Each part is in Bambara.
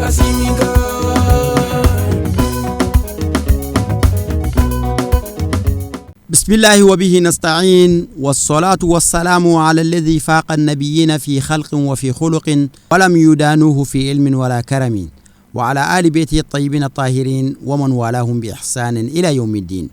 Asimi kan. بسم الله وبه نستعين، والصلاة والسلام على الذي فاق النبيين في خلق وفي خلق، ولم يدانوه في علم ولا كرم، وعلى آل بيته الطيبين الطاهرين ومن والاهم بإحسان إلى يوم الدين.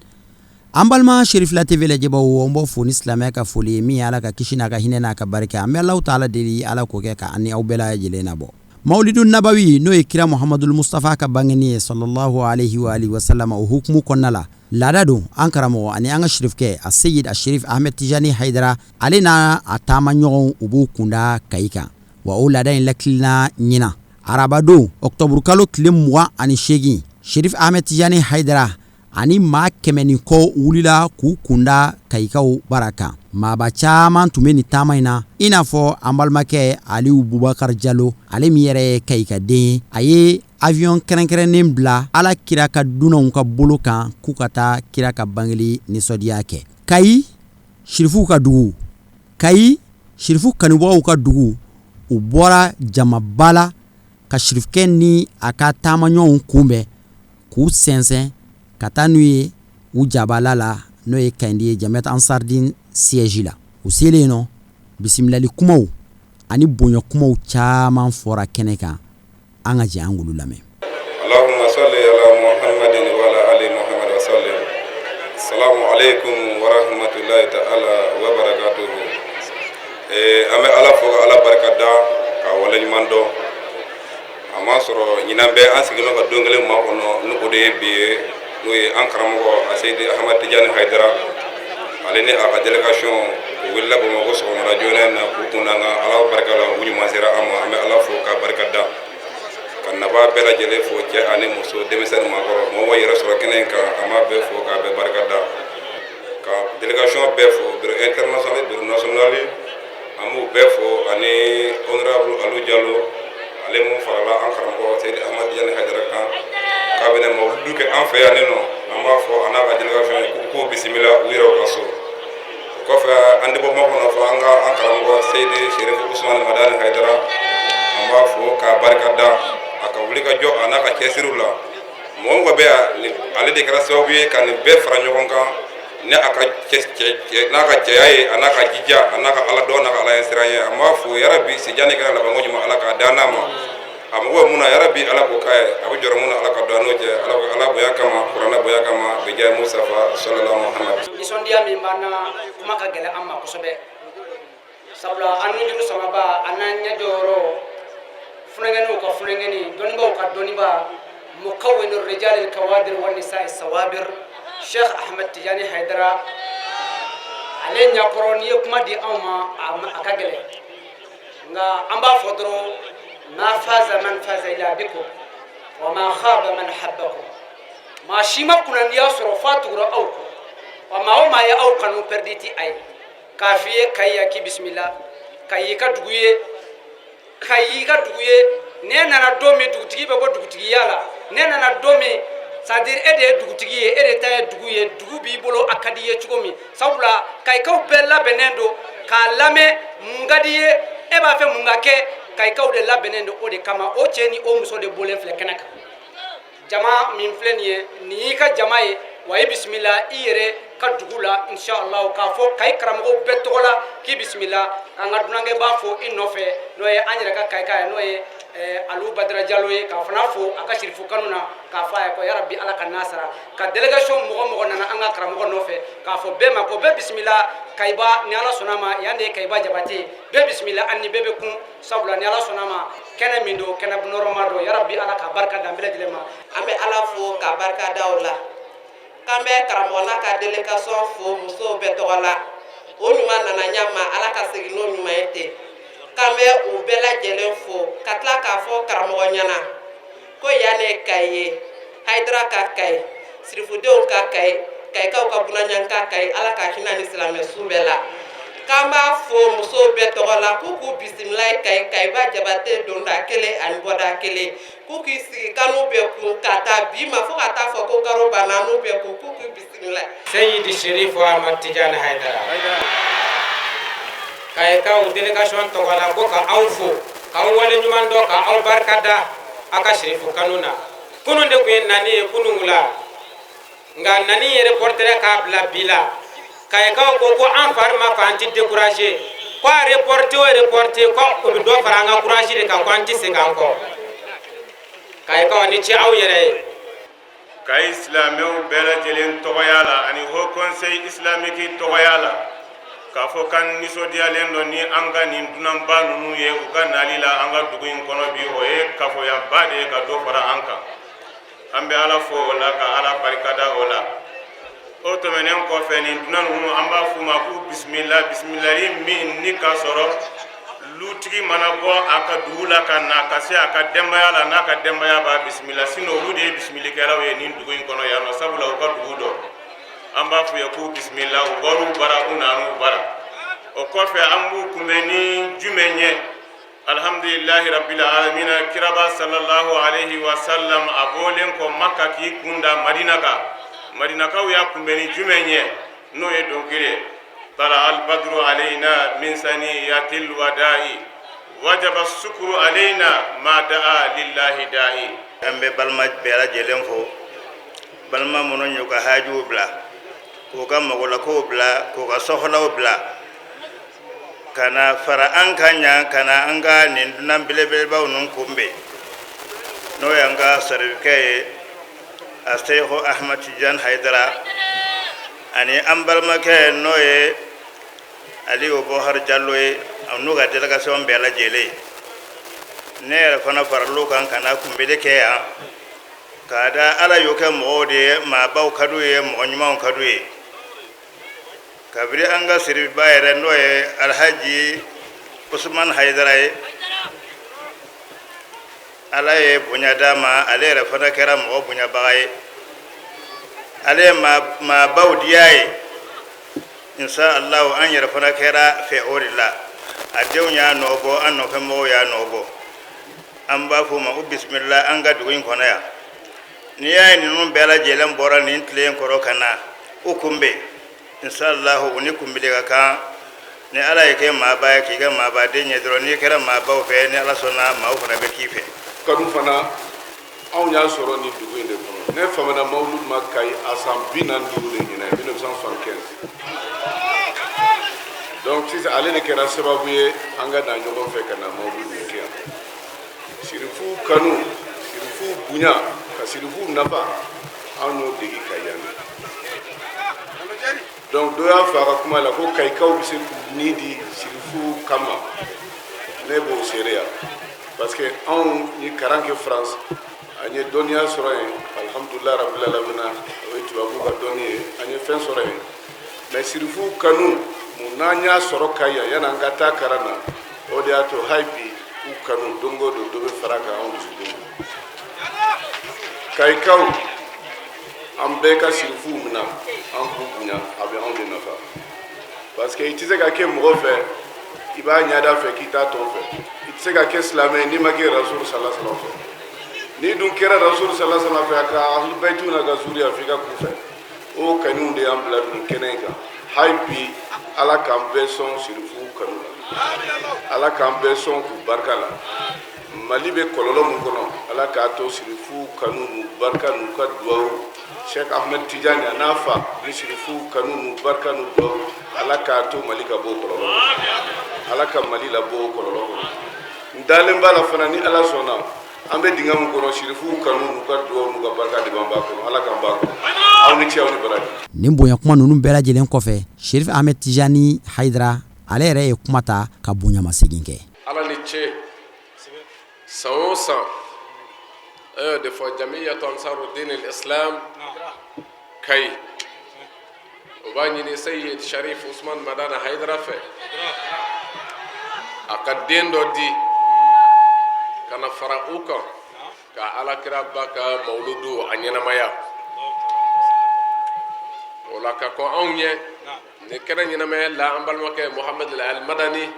An balima Cherifla TV lajɛbaw, an b'aw fo ni silamɛya ka foli ye, min ye Ala ka kisi n'a ka hinɛ n'a ka barika. An bɛ Alahu taala deli, Ala k'o kɛ ka an ni aw bɛɛ lajɛlen nabɔ. Mawulidu Nabawi, n'o ye kira Muhamadul Mustafa ka bangeni ye, sallallahu alaihi wa alihi wasallam, o hukumu kɔnɔna la, laada don, an karamɔgɔ ani an ka sirifkɛ, a Seyid a Sherif Ahmed Tijani Hayidara, ale n'a a taama ɲɔgɔn, u b'u kunda Kayi kan. Wa o laada in lakilina ɲinan arabadon, ɔkutɔburukalo tile 28, Sherif Ahmed Tijani Hayidara ani maa 100 ni kɔ wulila k'u kunda Kayikaw bara kan. Maaba caman tun bɛ nin taama in na, i n'a fɔ an balimakɛ Aliyu Bubakar Jalo, ale min yɛrɛ ye Kayikaden ye. A ye avion kɛrɛnkɛrɛnnen bila Ala kira ka dunanw ka bolo kan k'u ka taa kira ka bangeli nisɔndiya kɛ. Kayi sirifuw ka dugu, Kayi sirifu kanubagaw ka dugu, u bɔra jamaba la ka sirifukɛ ni a ka taamaɲɔgɔnw kunbɛn, k'u sɛnsɛn ka taa n'u ye u jabala la, n'o ye Kayindi ye, Jamiat Ansardin siège la. U selen nɔ, bisimilali kumaw ani bonya kumaw caman fɔra kɛnɛ kan. An ka jɛ an k'olu lamɛn. Allahumma salli ala Muhammadin wa ala ali Muhammad wa sallim. Salamu alaikum wa rahmatullahi ta'ala wa barakatuhu. An bɛ Ala fo ka Ala barika da ka waleɲuman dɔn. A m'a sɔrɔ ɲinan bɛ an sigilen ka don kelen ma kɔnɔ, ni o de ye bi ye, n'o ye an karamɔgɔ Aseyidi Ahmad Tijani Hayidara, ale ni a ka délégation, u wulila Bamakɔ sɔgɔmada joona in na k'u kun an ka Ala barika la, u ɲuman sera an ma. An bɛ Ala fo ka barika da, ka naba bɛɛ lajɛlen fo, cɛ ani muso, denmisɛnnin, maakɔrɔ, mɔgɔ yɛrɛ sɔrɔ kɛnɛ in kan, an b'a bɛɛ fo k'a bɛɛ barika da, ka délégation bɛɛ fo, bureau international, bureau national, an b'u bɛɛ fo, ani honorable Alu Jalo, ale mun farala an karamɔgɔ Seyidi Ahmad Tijani Hayidara kan k'a bɛna mawuludu kɛ an fɛ yan nɔ. An b'a fɔ a n'a ka délégation ye k'u bisimila u yɛrɛ ka so. O kɔfɛ, an tɛ bɔ kuma kɔnɔ fɔ an ka an karamɔgɔ Seyidi Sherif Usman Madani Hayidara, an b'a fo k'a barika da a ka wuli ka jɔ a n'a ka cɛsiriw la. Mɔgɔ mɔgɔ bɛ yan, ale de kɛra sababu ye ka nin bɛɛ fara ɲɔgɔn kan ni a ka n'a ka cɛya ye, a n'a ka jija, a n'a ka Ala dɔn, n'a ka Ala ɲɛsiran ye. An b'a fo yarabi, sijani kɛra labanko ɲuman, Ala k'a dan n'a ma. A mago bɛ mun na, yarabi, Ala k'o k'a ye. A bɛ jɔrɔ mun na, Ala ka don a n'o cɛ, Ala bonya kama, kuranɛ bonya kama, bijahi Mustafa sallallahu Muhammad. Nisɔndiya min b'an na, kuma ka gɛlɛn an ma kosɛbɛ, sabula an nujuru samaba, an n'an ɲɛjɔyɔrɔ, funankɛninw ka funankɛni, dɔnnibaw ka dɔnniba, mukawwinu rijal kawadir wa nisa'i sawabir, Sheikh Ahmed Tijani Haidara, ale ɲakɔrɔ, n'i ye kuma di anw ma, a ka gɛlɛn. Nka an b'a fɔ dɔrɔn: ma faza man faza ila bikum wa ma khaba man habbakum. Maa si ma kunnandiya sɔrɔ f'a tugura aw kɔ, wa maa o maa ye aw kanu, perdi ti a ye. K'a f'i ye Kayi ya, k'i bisimila ka y'i ka dugu ye, ka y'i ka dugu ye. Ne nana don min, dugutigi bɛ bɔ dugutigiya la. Ne nana don min, c'est à dire e de ye dugutigi ye, e de ta ye dugu ye, dugu b'i bolo, a ka di i ye cogo min. Sabula Kayikaw bɛɛ labɛnnen don k'a lamɛn. Mun ka di i ye, e b'a fɛ mun ka kɛ, Kayikaw de labɛnnen don o de kama. O cɛ ni o muso de bɔlen filɛ kɛnɛ kan. Jama min filɛ nin ye, nin y'i ka jama ye. Wa i bisimila i yɛrɛ ka dugu la, inshallah. K'a fɔ Kayi karamɔgɔw bɛɛ tɔgɔ la k'i bisimila, k'an ka dunankɛ b'a fo i nɔfɛ, n'o ye an yɛrɛ ka Kayika ye, n'o ye Alu Badara Jalo ye, k'a fana fo a ka sirifu kanu na, k'a fɔ a ye ko yarabi, Ala ka n'a sara. Ka délégation mɔgɔ mɔgɔ nana an ka karamɔgɔ nɔfɛ, k'a fɔ bɛɛ ma ko bɛɛ bisimila Kayiba. Ni Ala sɔnna ma, yan de ye Kayiba Jabate ye. Bɛɛ bisimila, an ni bɛɛ bɛ kun, sabula ni Ala sɔnna ma, kɛnɛ min don, kɛnɛ nɔrɔma don. Yarabi, Ala ka barika da an bɛɛ lajɛlen ma. An bɛ Ala fo ka barika da o la, k'an bɛ karamɔgɔ n'a ka délégation fo musow bɛɛ tɔgɔ la. O ɲuman nana ɲa ma, Ala ka segin n'o ɲuman ye ten. K'an bɛ u bɛɛ lajɛlen fo, ka tila k'a fɔ karamɔgɔ ɲɛna ko yan de ye Kayi ye, Hayidara ka Kayi, sirifudenw ka Kayi, Kayikaw ka bunaɲan ka Kayi. Ala ka hinɛ ni silamɛ su bɛɛ la. K'an b'a fo musow bɛɛ tɔgɔ la k'u k'u bisimila ye Kayi, Kayiba Jabate donda kelen ani bɔda kelen, k'u k'i sigi kanu bɛɛ kun ka taa bi ma, fo ka taa fɔ ko karo banna, n'u bɛɛ kun k'u k'u bisimila. Seyidi Sherifu Ahmad Tijani Haidara, Kayikaw délégation tɔgɔ la, ko ka aw fo, k'aw waleɲuman dɔn, ka aw barika da. A ka sirifu kanu na, kunun de tun ye nani ye kunun la, nka nani yɛrɛ reportera k'a bila bi la. Kayikaw ko ko an fari ma fa, an ti découragé, ko a reporté o reporté, ko o bɛ dɔ fara an ka courage de kan, ko an ti segin an kɔ. Kayikaw ni ce aw yɛrɛ ye. Kayi silamɛw bɛɛ lajɛlen tɔgɔya la ani Haut Conseil islamique tɔgɔya la, k'a fɔ k'an nisɔndiyalen don ni an ka nin dunanba ninnu ye u ka nali la an ka dugu in kɔnɔ bi. O ye kafoyaba de ye ka dɔ fara an kan. An bɛ Ala fo o la, ka Ala barikada o la. O tɛmɛnen kɔfɛ, nin dunan ninnu, an b'a f'u ma k'u bisimila, bisimilali min ni k'a sɔrɔ lutigi mana bɔ a ka dugu la ka na ka se a ka denbaya la, n'a ka denbaya b'a bisimila. Sinon, olu de ye bisimilikɛlaw ye nin dugu in kɔnɔ yan nɔ, sabula u ka dugu dɔn. An b'a f'u ye k'u bisimila, u bɔr'u bara, u nan'u bara. O kɔfɛ, an b'u kunbɛn ni jumɛn ye? Alhamdulilahi rabbil alamina. Kiraba sallallahu alaihi wa sallam, a bɔlen kɔ Maka k'i kun da Madina kan, Madinakaw y'a kunbɛn ni jumɛn ye? N'o ye dɔnkili ye: tala albadru alaina min saniyatil wada'i wajaba sukuru alaina ma da'a lillahi da'i. An bɛ balima bɛɛ lajɛlen fo, balima minnu y'u ka hajuw bila, k'u ka magolakow bila, k'u ka sɔfɔlaw bila ka na fara an kan yan, ka na an ka nin dunan belebelebaw ninnu kunbɛn, n'o y'an ka sarifikɛ ye, a Seyiko Ahmad Tijan Hayidara, ani an balimakɛ n'o ye Aliyu Bɔkari Jalo ye, a n'u ka délégation bɛɛ lajɛlen. Ne yɛrɛ fana faral'u kan ka na kunbɛli kɛ yan, k'a da Ala y'o kɛ mɔgɔw de ye, maabaw ka d'u ye, mɔgɔ ɲumanw ka d'u ye. Kabiri an ka siriba yɛrɛ, n'o ye Alhaji Usman Hayidara ye, Ala ye bonya d'a ma, ale yɛrɛ fana kɛra mɔgɔ bonyabaga ye, ale ye maabaw diya ye. Insha Allah, an yɛrɛ fana kɛra fɛ o de la. A denw y'a nɔ bɔ, an nɔfɛ mɔgɔw y'a nɔ bɔ. An b'a fɔ o ma ko bisimila an ka dugu in kɔnɔ yan. N'i y'a ye ninnu bɛɛ lajɛlen bɔra nin tile in kɔrɔ ka na u kunbɛn, insha Allah, u ni kunbɛli ka kan. Ni Ala y'i kɛ maaba ye, k'i kɛ maabaden ye dɔrɔn, n'i kɛra maabaw fɛ, ni Ala sɔnna, maaw fana bɛ k'i fɛ. Kanu fana, anw y'a sɔrɔ nin dugu in de kɔnɔ. Ne famana mawulud ma Kayi a san 45 de ɲinɛ, 1975. Donc sisan, ale de kɛra sababu ye an ka na ɲɔgɔn fɛ ka na mawulud nin kɛ yan. Sirifu kanu, sirifu bonya, ka sirifu nafa, anw y'o degi Kayi yan de. Donc dɔ y'a fɔ a ka kuma la ko Kayikaw bɛ se k'u ni di sirifu kama. Ne b'o seereya, parce que anw ye karan kɛ France, an ye dɔnniya sɔrɔ yen, alhamdulilah rabbil alamina. O ye tubabuw ka dɔnni ye, an ye fɛn sɔrɔ yen. Mais sirifu kanu mun n'an y'a sɔrɔ Kayi yan, yan'an ka taa karan na, o de y'a to hali bi u kanu, don o don dɔ bɛ fara kan anw dusukun na. Kayikaw, an bɛɛ ka sirifuw minɛ, an k'u bonya, a bɛ anw de nafa, parce que i tɛ se ka kɛ mɔgɔ fɛ i b'a ɲada fɛ k'i t'a tɔn fɛ. I tɛ se ka kɛ silamɛ ye n'i ma kɛ Rasul sala salam fɛ. N'i dun kɛra Rasul sala salam fɛ, a ka ahlul n'a ka zuriya, f'i ka k'u fɛ. O kanu de y'an bila nin kɛnɛ in kan. Hali bi, Ala k'an bɛɛ sɔn sirifuw kanu la, Ala k'an bɛɛ sɔn k'u barika la. Mali bɛ kɔlɔlɔ mun kɔnɔ, Ala k'a to sirifuw kanu n'u barika n'u ka duwawu, Cheikh Ahmed Tidiane a n'a fa ni sirifuw kanu n'u barika n'u duwawu, Ala k'a to Mali ka bɔ o kɔlɔlɔ kɔnɔ. Ala ka Mali labɔ o kɔlɔlɔ kɔnɔ. N dalen b'a la fana, ni Ala sɔnna, an bɛ dingɛ min kɔnɔ, sirifuw kanu n'u ka duwawu n'u ka barika de b'an b'a kɔnɔ. Ala k'an b'a kɔnɔ. Aw ni ce, aw ni baraji. Nin bonya kuma ninnu bɛɛ lajɛlen kɔfɛ, Sherif Ahmed Tijani Hayidara, ale yɛrɛ ye kuma ta ka bonyamasegin kɛ. Ala ni ce. San o san, an y'o de fɔ, Jamiyatu Ansarudin Islam Kayi, o b'a ɲini Seyid Sharif Usman Madana Hayidara fɛ, a ka den dɔ di ka na fara u kan ka Alakiraba ka mawuludu a ɲɛnamaya. O la, ka kɔn anw ɲɛ nin kɛnɛ ɲɛnamaya la, an balimakɛ Muhamadu Al Madani,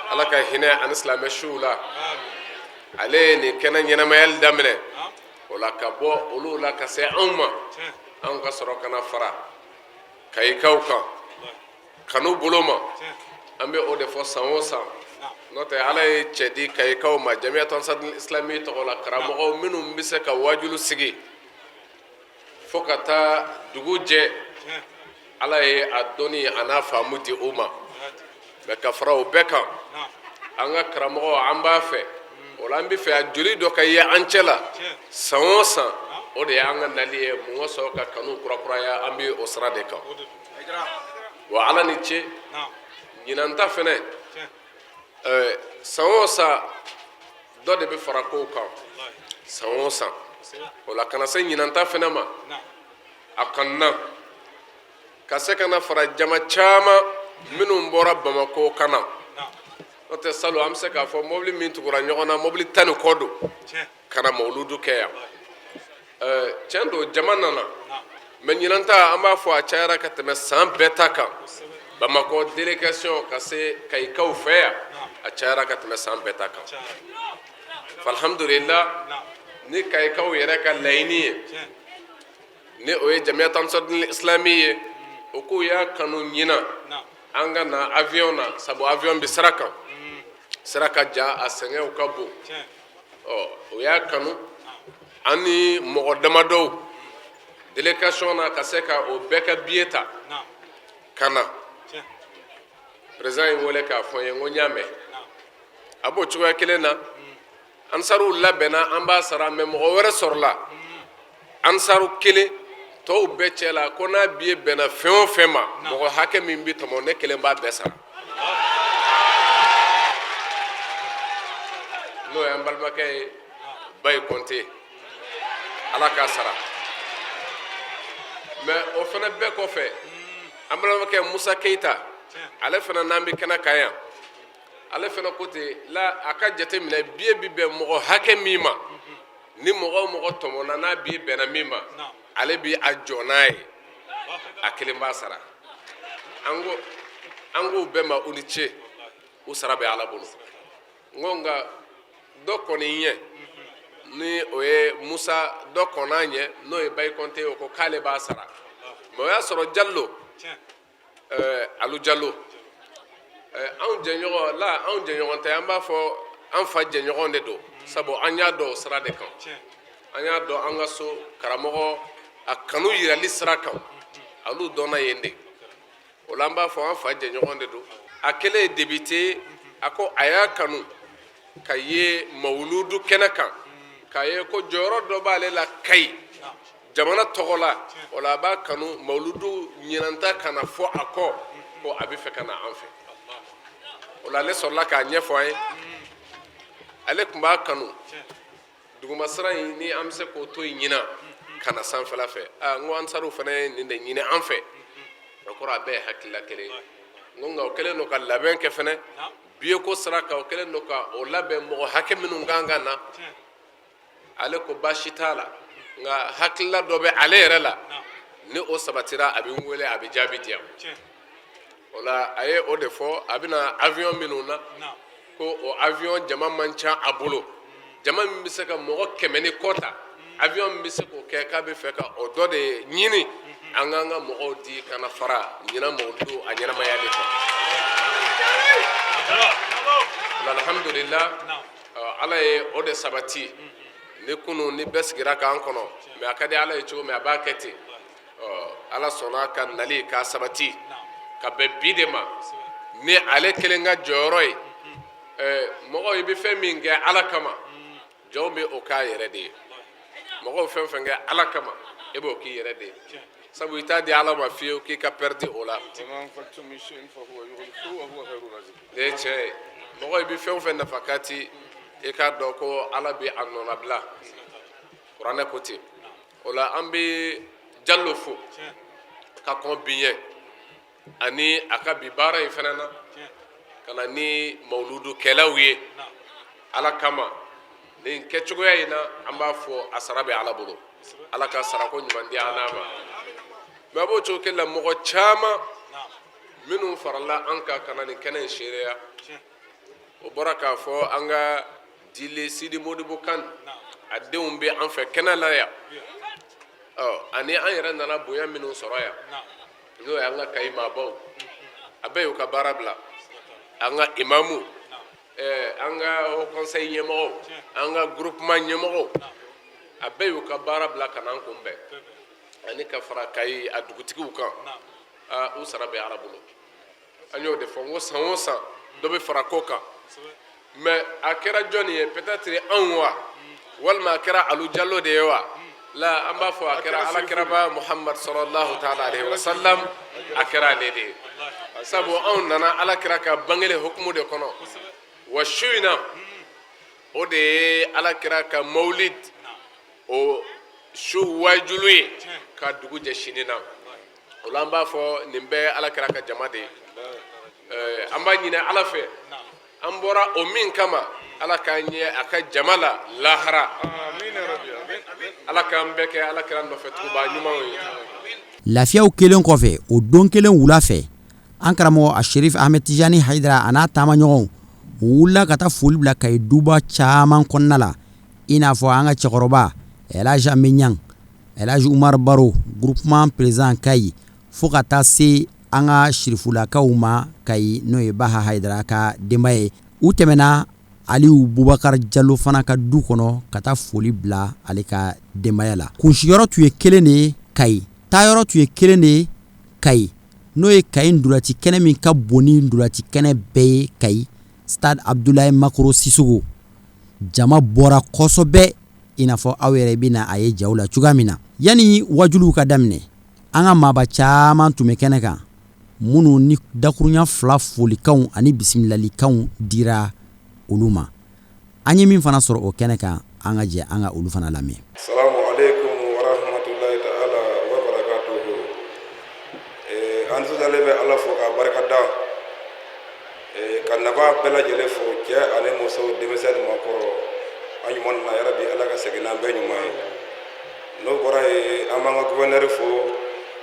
Ala ka hinɛ ani silamɛ suw la, ale ye nin kɛnɛ ɲɛnamayali daminɛ. O la, ka bɔ olu la ka se anw ma, anw ka sɔrɔ ka na fara Kayikaw kan kanu bolo ma. An bɛ o de fɔ san o san. N'o tɛ Ala ye cɛ di Kayikaw ma Jamiyatu Ansarudini Islami tɔgɔ la, karamɔgɔw minnu bɛ se ka waajulu sigi fo ka taa dugu jɛ, Ala ye a dɔnni a n'a faamu di u ma. Mɛ ka fara o bɛɛ kan, an ka karamɔgɔ an b'a fɛ o la, an bɛ fɛ a joli dɔ ka ye an cɛ la san o san. O de y'an ka nali ye. Mun ka sɔrɔ ka kanu kurakuraya, an bɛ o sira de kan. Wa Ala ni ce, ɲinan ta fɛnɛ, san o san dɔ de bɛ fara kow kan san o san. O la ka na se ɲinan ta fɛnɛ ma, a kanuna ka se ka na fara jama caman minnu bɔra Bamakɔ ka na. N'o tɛ salon an bɛ se k'a fɔ mobili min tugura ɲɔgɔn na, mobili 10 ni kɔ don ka na mawuludu kɛ yan. Tiɲɛ don, jama nana, mɛ ɲinan ta an b'a fɔ a cayara ka tɛmɛ san bɛɛ ta kan. Bamakɔ délégation ka se Kayikaw fɛ yan, a cayara ka tɛmɛ san bɛɛ ta kan. Alhamdulillah, ni Kayikaw yɛrɛ ka laɲini ye, ni o ye Jamiyatu Ansarudini Islami ye, o k'u y'a kanu ɲinan an ka na avion na, sabu avion bɛ sira kan, sira ka jan, a sɛgɛnw ka bon. Ɔ o y'a kanu an ni mɔgɔ damadɔw délégation na ka se ka o bɛɛ ka billet ta ka na. Président ye n wele k'a fɔ n ye, n ko n y'a mɛn. A b'o cogoya kelen na, Ansaruw labɛnna, an b'a sara, mɛ mɔgɔ wɛrɛ sɔrɔla Ansaru kelen tɔw bɛɛ cɛ la ko n'a billet bɛnna fɛn o fɛn ma, mɔgɔ hakɛ min bɛ tɔmɔ, ne kelen b'a bɛɛ sara. N'o y'an balimakɛ ye, Bayi Kɔnte, Ala k'a sara. Mɛ o fana bɛɛ kɔfɛ, an balimakɛ Musa Keyita, ale fana n'an bɛ kɛnɛ kan yan, ale fana ko ten la, a ka jate minɛ billet bi bɛn mɔgɔ hakɛ min ma, ni mɔgɔ o mɔgɔ tɔmɔna, n'a billet bɛnna min ma, ale bi a jɔ n'a ye, a kelen b'a sara. An ko an k'u bɛɛ ma u ni ce, u sara bɛ Ala bolo. N ko nka dɔ kɔni ɲɛ, ni o ye Musa, dɔ kɔn'a ɲɛ, n'o ye Bayi Kɔnte ye, o ko k'ale b'a sara. Mɛ o y'a sɔrɔ Jalo, Alu Jalo, anw jɛɲɔgɔn la, anw jɛɲɔgɔn tɛ, an b'a fɔ an fa jɛɲɔgɔn de don, sabu an y'a dɔn o sira de kan. An y'a dɔn an ka so karamɔgɔ a kanu yirali sira kan, olu dɔnna yen de. O la an b'a fɔ an fa jɛɲɔgɔn de don. A kɛlen ye député, a ko a y'a kanu ka ye mawuludu kɛnɛ kan, k'a ye ko jɔyɔrɔ dɔ b'ale la Kayi jamana tɔgɔ la. O la a b'a kanu mawuludu ɲinanta ka na fɔ a kɔ ko a bɛ fɛ ka na an fɛ. O la ale sɔrɔla k'a ɲɛfɔ an ye, ale tun b'a kanu dugumasira in ni an bɛ se k'o to yen ɲinan ka na sanfɛla fɛ. Aa, n ko Ansaruw fana ye nin de ɲini an fɛ, o kɔrɔ a bɛɛ ye hakilila kelen ye. N ko nka o kɛlen don ka labɛn kɛ fɛnɛ billet ko sira kan, o kɛlen don ka o labɛn mɔgɔ hakɛ minnu kan ka na. Ale ko baasi t'a la, nka hakilila dɔ bɛ ale yɛrɛ la, ni o sabatira a bɛ n wele, a bɛ jaabi di yan. O la a ye o de fɔ, a bɛna avion minnu na, ko o avion jama man ca a bolo, jama min bɛ se ka mɔgɔ 100 ni kɔ ta, avion min bɛ se k'o kɛ, k'a bɛ fɛ ka o dɔ de ɲini an k'an ka mɔgɔw di ka na fara ɲinan mawuludu a ɲɛnamaya de kan. Alhamdulillah, Ala ye o de sabati ni kunun ni bɛɛ sigira k'an kɔnɔ. Mɛ a ka di Ala ye cogo min, a b'a kɛ ten. Ala sɔnna ka nali k'a sabati ka bɛn bi de ma, ni ale kelen ka jɔyɔrɔ ye. Mɔgɔ i bɛ fɛn min kɛ Ala kama, jɔnw bɛ o k'a yɛrɛ de ye. Mɔgɔw fɛn fɛn kɛ Ala kama, e b'o k'i yɛrɛ de ye, sabu i t'a di Ala ma fiyewu k'i ka pɛridi o la. Ne ye tiɲɛ ye, mɔgɔ i bɛ fɛn o fɛn nafa kati, i k'a dɔn ko Ala bɛ a nɔnabila, kuranɛ ko ten. O la an bɛ Jalo fo ka kɔn bi ɲɛ ani a ka bi baara in fana na, ka na ni mawuludukɛlaw ye Ala kama nin kɛcogoya in na. An b'a fɔ a sara bɛ Ala bolo, Ala ka sarako ɲuman di an n'a ma. Mɛ a b'o cogo kelen la, mɔgɔ caman minnu farala an kan ka na nin kɛnɛ in seereya, o bɔra k'a fɔ an ka dile Sidi Modibo Kan, a denw bɛ an fɛ kɛnɛ la yan. Ɔ ani an yɛrɛ nana bonya minnu sɔrɔ yan, n'o y'an ka Kayi maabaw, a bɛɛ y'u ka baara bila, an ka imamu. An ka haut conseil ɲɛmɔgɔw, an ka groupement ɲɛmɔgɔw, a bɛɛ y'u ka baara bila ka n'an kunbɛn, ani ka fara Kayi a dugutigiw kan. U sara bɛ Ala bolo. An y'o de fɔ n ko san o san dɔ bɛ fara ko kan. Mais a kɛra jɔnni ye? Peut-être anw wa, walima a kɛra Alu Jalo de ye wa? La, an b'a fɔ a kɛra Alakiraba Muhammad sallallahu taala alaihi wa sallam, a kɛra ale de ye, sabu anw nana Alakira ka bangeli hukumu de kɔnɔ. Wa su in na, o de ye Alakira ka mawulid o su wajulu ye ka dugu jɛ sini na. O la, an b'a fɔ nin bɛɛ Alakira ka jama de ye. An b'a ɲini Ala fɛ, an bɔra o min kama, Ala k'an ɲɛ a ka jama la lahara. Ala k'an bɛɛ kɛ Ala kira nɔfɛ tugubaa ɲumanw ye. Lafiyaw kelen kɔfɛ, o don kelen wula fɛ, an karamɔgɔ a Sherif Ahmed Tijani Hayidara a n'a taamaɲɔgɔnw, u wulila ka taa foli bila Kayi duba caman kɔnɔna la, i n'a fɔ an ka cɛkɔrɔba Elhaji Ame Ɲang, Elhaji Umar Baro, groupement président Kayi, fo ka taa se an ka sirifulakaw ma Kayi, n'o ye Baha Hayidara ka denba ye. U tɛmɛna Aliyu Bubakar Jalo fana ka du kɔnɔ ka taa foli bila ale ka denbaya la. Kunsiyɔrɔ tun ye kelen de ye Kayi, taayɔrɔ tun ye kelen de ye Kayi, n'o ye Kayi ntolaci kɛnɛ min ka bon ni ntolaci kɛnɛ bɛɛ ye, Kayi stade Abudulayi Makoro Sisogo. Jama bɔra kosɛbɛ, i n'a fɔ aw yɛrɛ bɛna a ye jaw la cogoya min na. Yanni wajuliw ka daminɛ, an ka maaba caman tun bɛ kɛnɛ kan, minnu ni dakurunya fila folikanw ani bisimilalikanw dira olu ma. An ye min fana sɔrɔ o kɛnɛ kan, an ka jɛ an ka olu fana lamɛn. Salamu aleykum warahmatulahi taala wa barakatuhu. An nisɔndiyalen bɛ Ala fo k'a barika da, ka nabaa bɛɛ lajɛlen fo, cɛ ani muso, denmisɛn ni maakɔrɔ. An ɲuman nana, yarabi Ala ka segin n'an bɛɛ ɲuman ye. N'o bɔra yen, an b'an ka gouverneur fo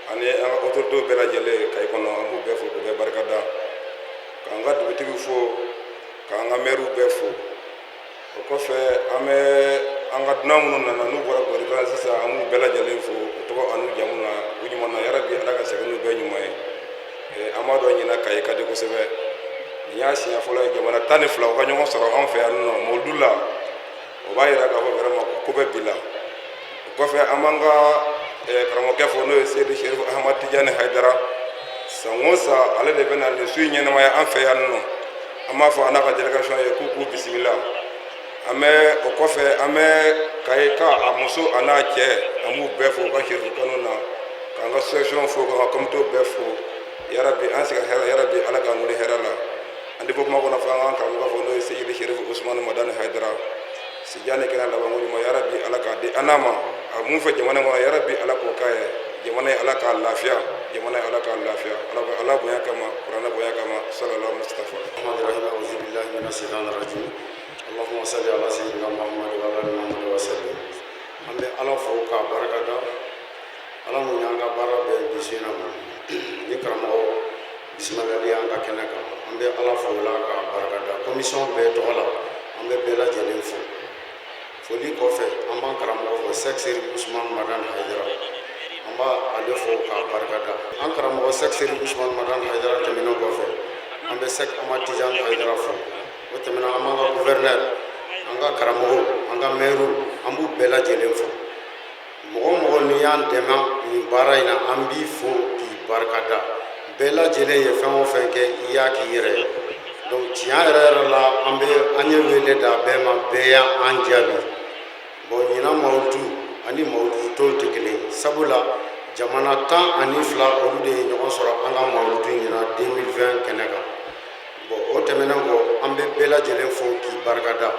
ani an ka autorités bɛɛ lajɛlen Kayi kɔnɔ. An b'u bɛɛ fo k'u bɛɛ barika da, k'an ka dugutigiw fo, k'an ka maires bɛɛ fo. O kɔfɛ, an bɛ an ka dunan minnu nana, n'u bɔra Gorikala sisan, an b'u bɛɛ lajɛlen fo u tɔgɔ an'u jamu na. U ɲuman na, yarabi Ala ka segin n'u bɛɛ ɲuman ye. An b'a dɔn ɲinan Kayi ka di kosɛbɛ. Nin y'a siɲɛ fɔlɔ ye jamana 12 u ka ɲɔgɔn sɔrɔ an fɛ yan nɔ mawuludu la. O b'a yira k'a fɔ vraiment ko bɛ bi la. O kɔfɛ, an b'an ka karamɔgɔkɛ fo, n'o ye Seyidi Sherifu Ahmad Tijani Hayidara. San o san, ale de bɛ na nin su in ɲɛnamaya an fɛ yan nɔ. An b'a fɔ a n'a ka délégation ye k'u k'u bisimila. An bɛ o kɔfɛ, an bɛ Kayi ka a muso a n'a cɛ, an b'u bɛɛ fo u ka Sherifu kanu na, k'an ka association fo, k'an ka comité bɛɛ fo. Yarabi an sigi hɛrɛ, yarabi Ala k'an wuli hɛrɛ la. An tɛ bɔ kuma kɔnɔ fo an k'an karamɔgɔ fo, n'o ye Seyidi Sherifu Usumani Madani Hayidara. Sijan ni kɛnɛ labanko ɲuman, yarabi Ala k'a di an n'a ma. A mun fɛ jamana kɔnɔ, yarabi Ala k'o k'a ye. Jamana ye, Ala k'a lafiya. Jamana ye, Ala k'a lafiya. Ala ka Ala bonya kama, kuranɛ bonya kama, sallallahu Mustafa. أعوذ بالله من الشيطان الرجيم. اللهم صل على سيدنا محمد وعلى آل محمد وسلم. An bɛ Ala fo k'a barika da, Ala mun y'an ka baara bɛɛ bi su in na ma ni karamɔgɔ bisimilali y'an ka kɛnɛ kan. An bɛ Ala fo o la k'a barika da. Commission bɛɛ tɔgɔ la, an bɛ bɛɛ lajɛlen fo. Foli kɔfɛ, an b'an karamɔgɔ fo, Sɛki Serifu Usumani Madani Hayidara, an b'a ale fo k'a barika da. An karamɔgɔ Sɛki Serifu Usumani Madani Hayidara tɛmɛnen kɔfɛ, an bɛ Sɛki Amadu Tijani Hayidara fo. O tɛmɛna, an b'an ka gouverneur, an ka karamɔgɔw, an ka maire, an b'u bɛɛ lajɛlen fo. Mɔgɔ o mɔgɔ n'i y'an dɛmɛ nin baara in na, an b'i fo k'i barika da. Bɛɛ lajɛlen ye fɛn o fɛn kɛ, i y'a k'i yɛrɛ ye. Donc tiɲɛ yɛrɛ yɛrɛ la, an bɛ an ye wele da bɛɛ ma, bɛɛ y'an jaabi. Bon, ɲinan mawuludu ani mawuludu tɔw tɛ kelen ye, sabula jamana 12 olu de ye ɲɔgɔn sɔrɔ an ka mawuludu ɲinan 2020 kɛnɛ kan. Bon, o tɛmɛnen kɔ, an bɛ bɛɛ lajɛlen fo k'i barika da,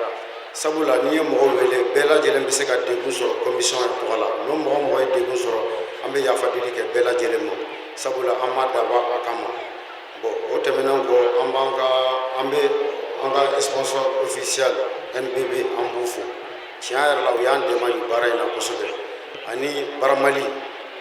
sabula n'i ye mɔgɔw wele, bɛɛ lajɛlen bɛ se ka degun sɔrɔ commission tɔgɔ la. N'o mɔgɔ mɔgɔ ye degun sɔrɔ, an bɛ yafa deli kɛ bɛɛ lajɛlen ma, sabula an ma dabɔ a kama. Bon, o tɛmɛnen kɔ, an b'an ka an bɛ an ka sponsor officiel NBB, an b'u fo. Tiɲɛ yɛrɛ la, u y'an dɛmɛ nin baara in na kosɛbɛ. Ani Baramali,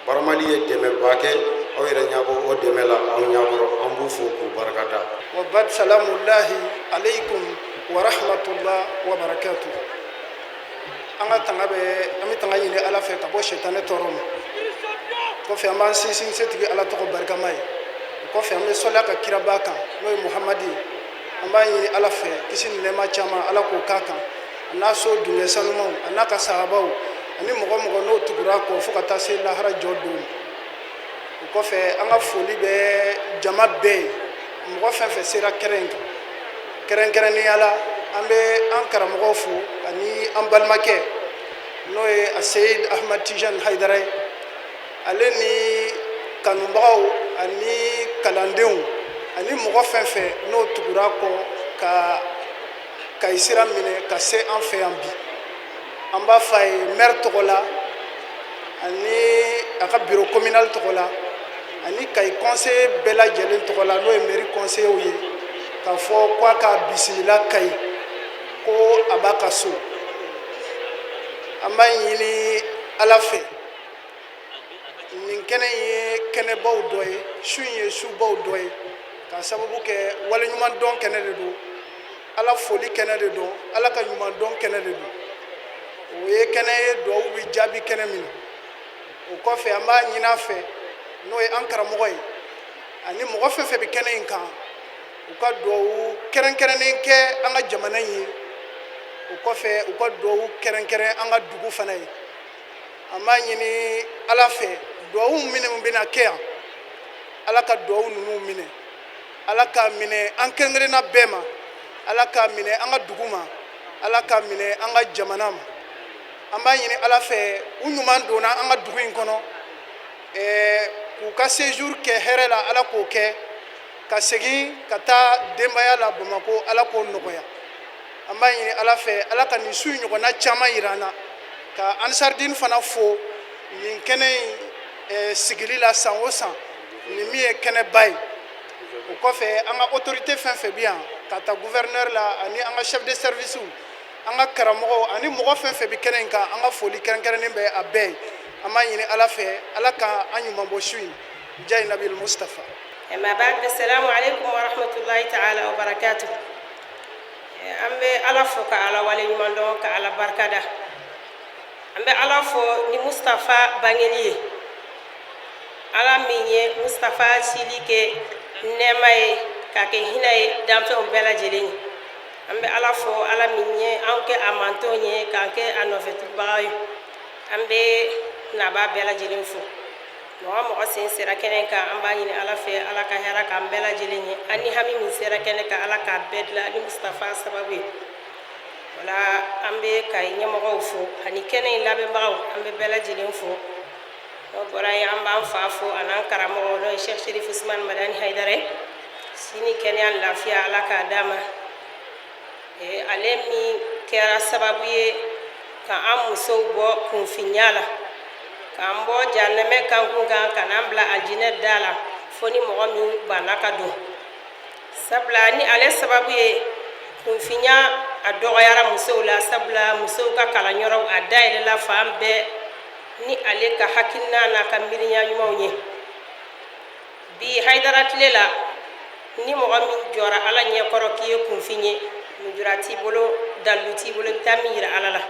Baramali ye dɛmɛba kɛ, aw yɛrɛ ɲɛ bɔ o dɛmɛ la aw ɲɛkɔrɔ. An b'u fo k'u barika da. وبعد، سلام الله عليكم ورحمة الله وبركاته. An ka tanga bɛ, an bɛ tanga ɲini Ala fɛ ka bɔ sɛtanɛ tɔɔrɔ ma. Kɔfɛ, an b'an sinsin setigi Ala tɔgɔ barikama ye. O kɔfɛ, an bɛ sɔli a ka kiraba kan, n'o ye Muhamadi ye. An b'a ɲini Ala fɛ, kisi ni nɛɛma caman, Ala k'o k'a kan, a n'a so dungɛ sanumaw, a n'a ka sahabaw, ani mɔgɔ mɔgɔ n'o tugura kɔ fo ka taa se lahara jɔ don ma. O kɔfɛ, an ka foli bɛ jama bɛɛ ye, mɔgɔ fɛn fɛn sera kɛnɛ in kan. Kɛrɛnkɛrɛnnenya la, an bɛ an karamɔgɔw fo ani an balimakɛ, n'o ye Aseyid Ahmad Tijan Hayidara ye, ale ni kanubagaw ani kalandenw ani mɔgɔ fɛn fɛn n'o tugura kɔ ka Kayi sira minɛ ka se an fɛ yan bi. An b'a fɔ a ye maire tɔgɔ la, ani a ka bureau communal tɔgɔ la, ani Kayi conseiller bɛɛ lajɛlen tɔgɔ la, n'o ye mairie conseillers ye, k'a fɔ ko a ka bisimila Kayi, ko a b'a ka so. An b'a ɲini Ala fɛ, nin kɛnɛ in ye kɛnɛbaw dɔ ye, su in ye subaw dɔ ye, k'a sababu kɛ waleɲuman dɔn kɛnɛ de don, Ala foli kɛnɛ de don, Ala ka ɲuman dɔn kɛnɛ de don. O ye kɛnɛ ye duwawu bɛ jaabi kɛnɛ min na. O kɔfɛ, an b'a ɲini a fɛ, n'o ye an karamɔgɔ ye, ani mɔgɔ fɛn fɛn bɛ kɛnɛ in kan, u ka duwawu kɛrɛnkɛrɛnnen kɛ an ka jamana in ye. O kɔfɛ, u ka duwawu kɛrɛnkɛrɛn an ka dugu fana ye. An b'a ɲini Ala fɛ, duwawu minnu bɛna kɛ yan, Ala ka duwawu ninnu minɛ, Ala k'a minɛ an kelen-kelenna bɛɛ ma, Ala k'a minɛ an ka dugu ma, Ala k'a minɛ an ka jamana ma. An b'a ɲini Ala fɛ, u ɲuman donna an ka dugu in kɔnɔ, k'u ka séjour kɛ hɛrɛ la, Ala k'o kɛ, ka segin ka taa denbaya la Bamakɔ, Ala k'o nɔgɔya. An b'a ɲini Ala fɛ, Ala ka nin su in ɲɔgɔnna caman yira an na. Ka Ansardine fana fo nin kɛnɛ in sigili la san o san, nin min ye kɛnɛba ye. O kɔfɛ, an ka autorité fɛn fɛn bɛ yan, ka ta gouverneur la, ani an ka chef de service, an ka karamɔgɔw, ani mɔgɔ fɛn fɛn bɛ kɛnɛ in kan, an ka foli kɛrɛnkɛrɛnnen bɛ a bɛɛ ye. An b'a ɲini Ala fɛ, Ala ka an ɲuman bɔ su in jayi nabil Mustafa. أما بعد، السلام عليكم ورحمة الله تعالى وبركاته. An bɛ Ala fo, ka Ala waleɲuman dɔn, ka Ala barikada. An bɛ Ala fo ni Mustafa bangeli ye, Ala min ye Mustafa sili kɛ nɛɛma ye, k'a kɛ hinɛ ye danfɛnw bɛɛ lajɛlen ye. An bɛ Ala fo, Ala min ye an kɛ a mantonw ye, k'an kɛ a nɔfɛtugubaga ye. An bɛ naba bɛɛ lajɛlen fo. Mɔgɔ mɔgɔ sen sera kɛnɛ kan, an b'a ɲini Ala fɛ, Ala ka hɛrɛ k'an bɛɛ lajɛlen ye. An ni hami min sera kɛnɛ kan, Ala k'a bɛɛ dilan ni Mustafa sababu ye. Wala an bɛ Kayi ɲɛmɔgɔw fo ani kɛnɛ in labɛnbagaw, an bɛ bɛɛ lajɛlen fo. N'o bɔra yen, an b'an fa fo a n'an karamɔgɔ, n'o ye Sheikh Sherif Usman Madani Hayidara. Sini kɛnɛya, lafiya, Ala k'a d'a ma, ale min kɛra sababu ye ka an musow bɔ kunfinya la, k'an bɔ janɛmɛ kankun kan, ka n'an bila alijinɛ da la, fo ni mɔgɔ min banna ka don. Sabula ni ale sababu ye, kunfinya a dɔgɔyara musow la, sabula musow ka kalanyɔrɔw a dayɛlɛla fan bɛɛ ni ale ka hakilina n'a ka miiriya ɲumanw ye. Bi Hayidara tile la, ni mɔgɔ min jɔra Ala ɲɛkɔrɔ k'i ye kunfin ye, nujura t'i bolo, dalilu t'i bolo, i bɛ taa min yira Ala la.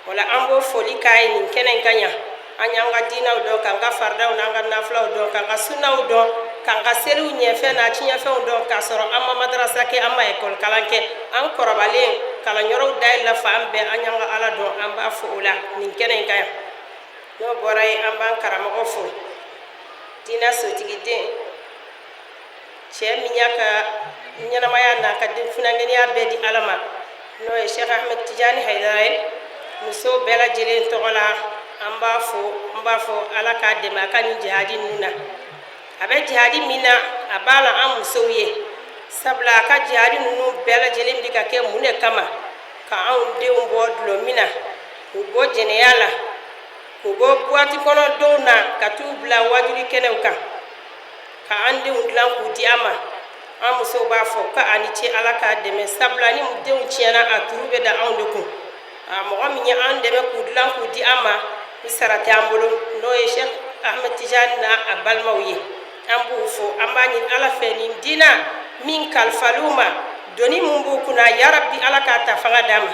O la, an b'o foli k'a ye nin kɛnɛ in ka ɲa. An y'an ka diinaw dɔn, k'an ka faridaw n'an ka nafilaw dɔn, k'an ka sunaw dɔn, k'an ka seliw ɲɛfɛn n'a tiɲɛfɛnw dɔn, k'a sɔrɔ an ma madarasa kɛ, an ma ekɔli kalan kɛ. An kɔrɔbalen, kalanyɔrɔw dayɛlɛla fan bɛɛ, an y'an ka Ala dɔn. An b'a fo o la nin kɛnɛ in ka yan. N'o bɔra yen, an b'an karamɔgɔ fo, diinɛ sotigiden, cɛ min y'a ka ɲɛnamaya n'a ka den funankɛniya bɛɛ di Ala ma, n'o ye Sheikh Ahmed Tijani Hayidara ye. Musow bɛɛ lajɛlen tɔgɔ la, an b'a fo, an b'a fɔ Ala k'a dɛmɛ a ka nin jihadi ninnu na. A bɛ jihadi min na, a b'a la an musow ye, sabula a ka jihadi ninnu bɛɛ lajɛlen bɛ ka kɛ mun de kama? Ka anw denw bɔ dulɔmin na, k'u bɔ jɛnɛya la, k'u bɔ buwati kɔnɔ denw na, ka t'u bila wajuli kɛnɛw kan, ka an denw dilan k'u di an ma. An musow b'a fɔ ko a ni ce, Ala k'a dɛmɛ, sabula ni denw tiɲɛna, a turu bɛ da anw de kun. A mɔgɔ min ye an dɛmɛ k'u dilan k'u di an ma, ni sara tɛ an bolo, n'o ye Sheikh Ahmed Tijani n'a a balimaw ye, an b'u fo. An b'a ɲini Ala fɛ, nin diina min kalifal'u ma, doni min b'u kunna, yarabi Ala k'a ta fanga d'a ma.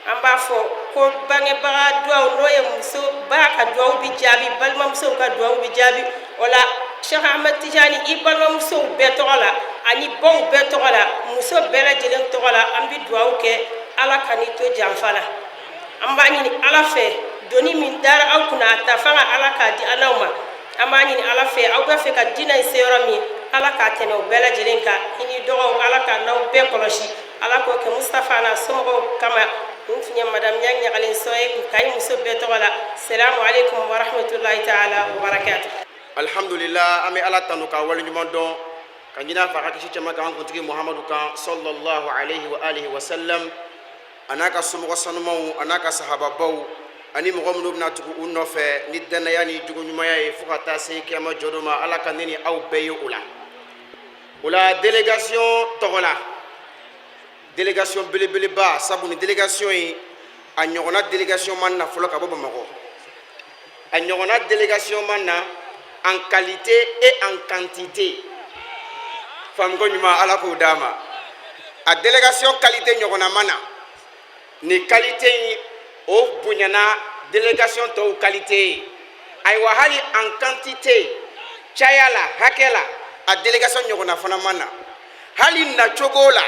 An b'a fɔ ko bangebaga duwawu, n'o ye muso ba ka duwawu bi jaabi, balimamusow ka duwawu bi jaabi. O la, Cheikh Ahmed Tijani, i balimamusow bɛɛ tɔgɔ la, Ani baw bɛɛ tɔgɔ la, muso bɛɛ lajɛlen tɔgɔ la, an bɛ dugawu kɛ, Ala kan'i to janfa la. An b'a ɲini Ala fɛ, doni min dara aw kunna, a ta fanga, Ala k'a di an n'aw ma. An b'a ɲini Ala fɛ, aw bɛ fɛ ka diinɛ in se yɔrɔ min, Ala k'a tɛmɛ o bɛɛ lajɛlen kan. I ni dɔgɔw, Ala ka n'aw bɛɛ kɔlɔsi, Ala k'o kɛ Mustafa n'a somɔgɔw kama. Nin tun ye Madame Ɲang Ɲagalen Sɔ ye Kayi muso bɛɛ tɔgɔ la. Salamu aleykum wa rahmatulahi taala wa barakatu. Alhamdulillah, an bɛ Ala tanu k'a waleɲuman dɔn, ka ɲini a fɛ a ka kisi caman k'an kuntigi Muhamadu kan, sallallahu alayhi wa alihi wa sallam, a n'a ka somɔgɔ sanumanw, a n'a ka sahababaw, ani mɔgɔ minnu bɛna tugu u nɔfɛ ni dannaya ni jogoɲumanya ye fo ka taa se kiyama jɔdon ma. Ala ka ne ni aw bɛɛ ye o la. O la, délégation tɔgɔ la, délégation belebeleba, sabu ni délégation in, a ɲɔgɔnna délégation ma na fɔlɔ ka bɔ Bamakɔ, a ɲɔgɔnna délégation ma na en qualité et en quantité. Faamuko ɲuman, Ala k'o d'a ma. A délégation qualité ɲɔgɔnna ma na. Ni qualité in, o bonyana délégation tɔw qualité ye. Ayiwa, hali en quantité, caya la, hakɛ la, a délégation ɲɔgɔnna fana ma na. Hali nacogo la,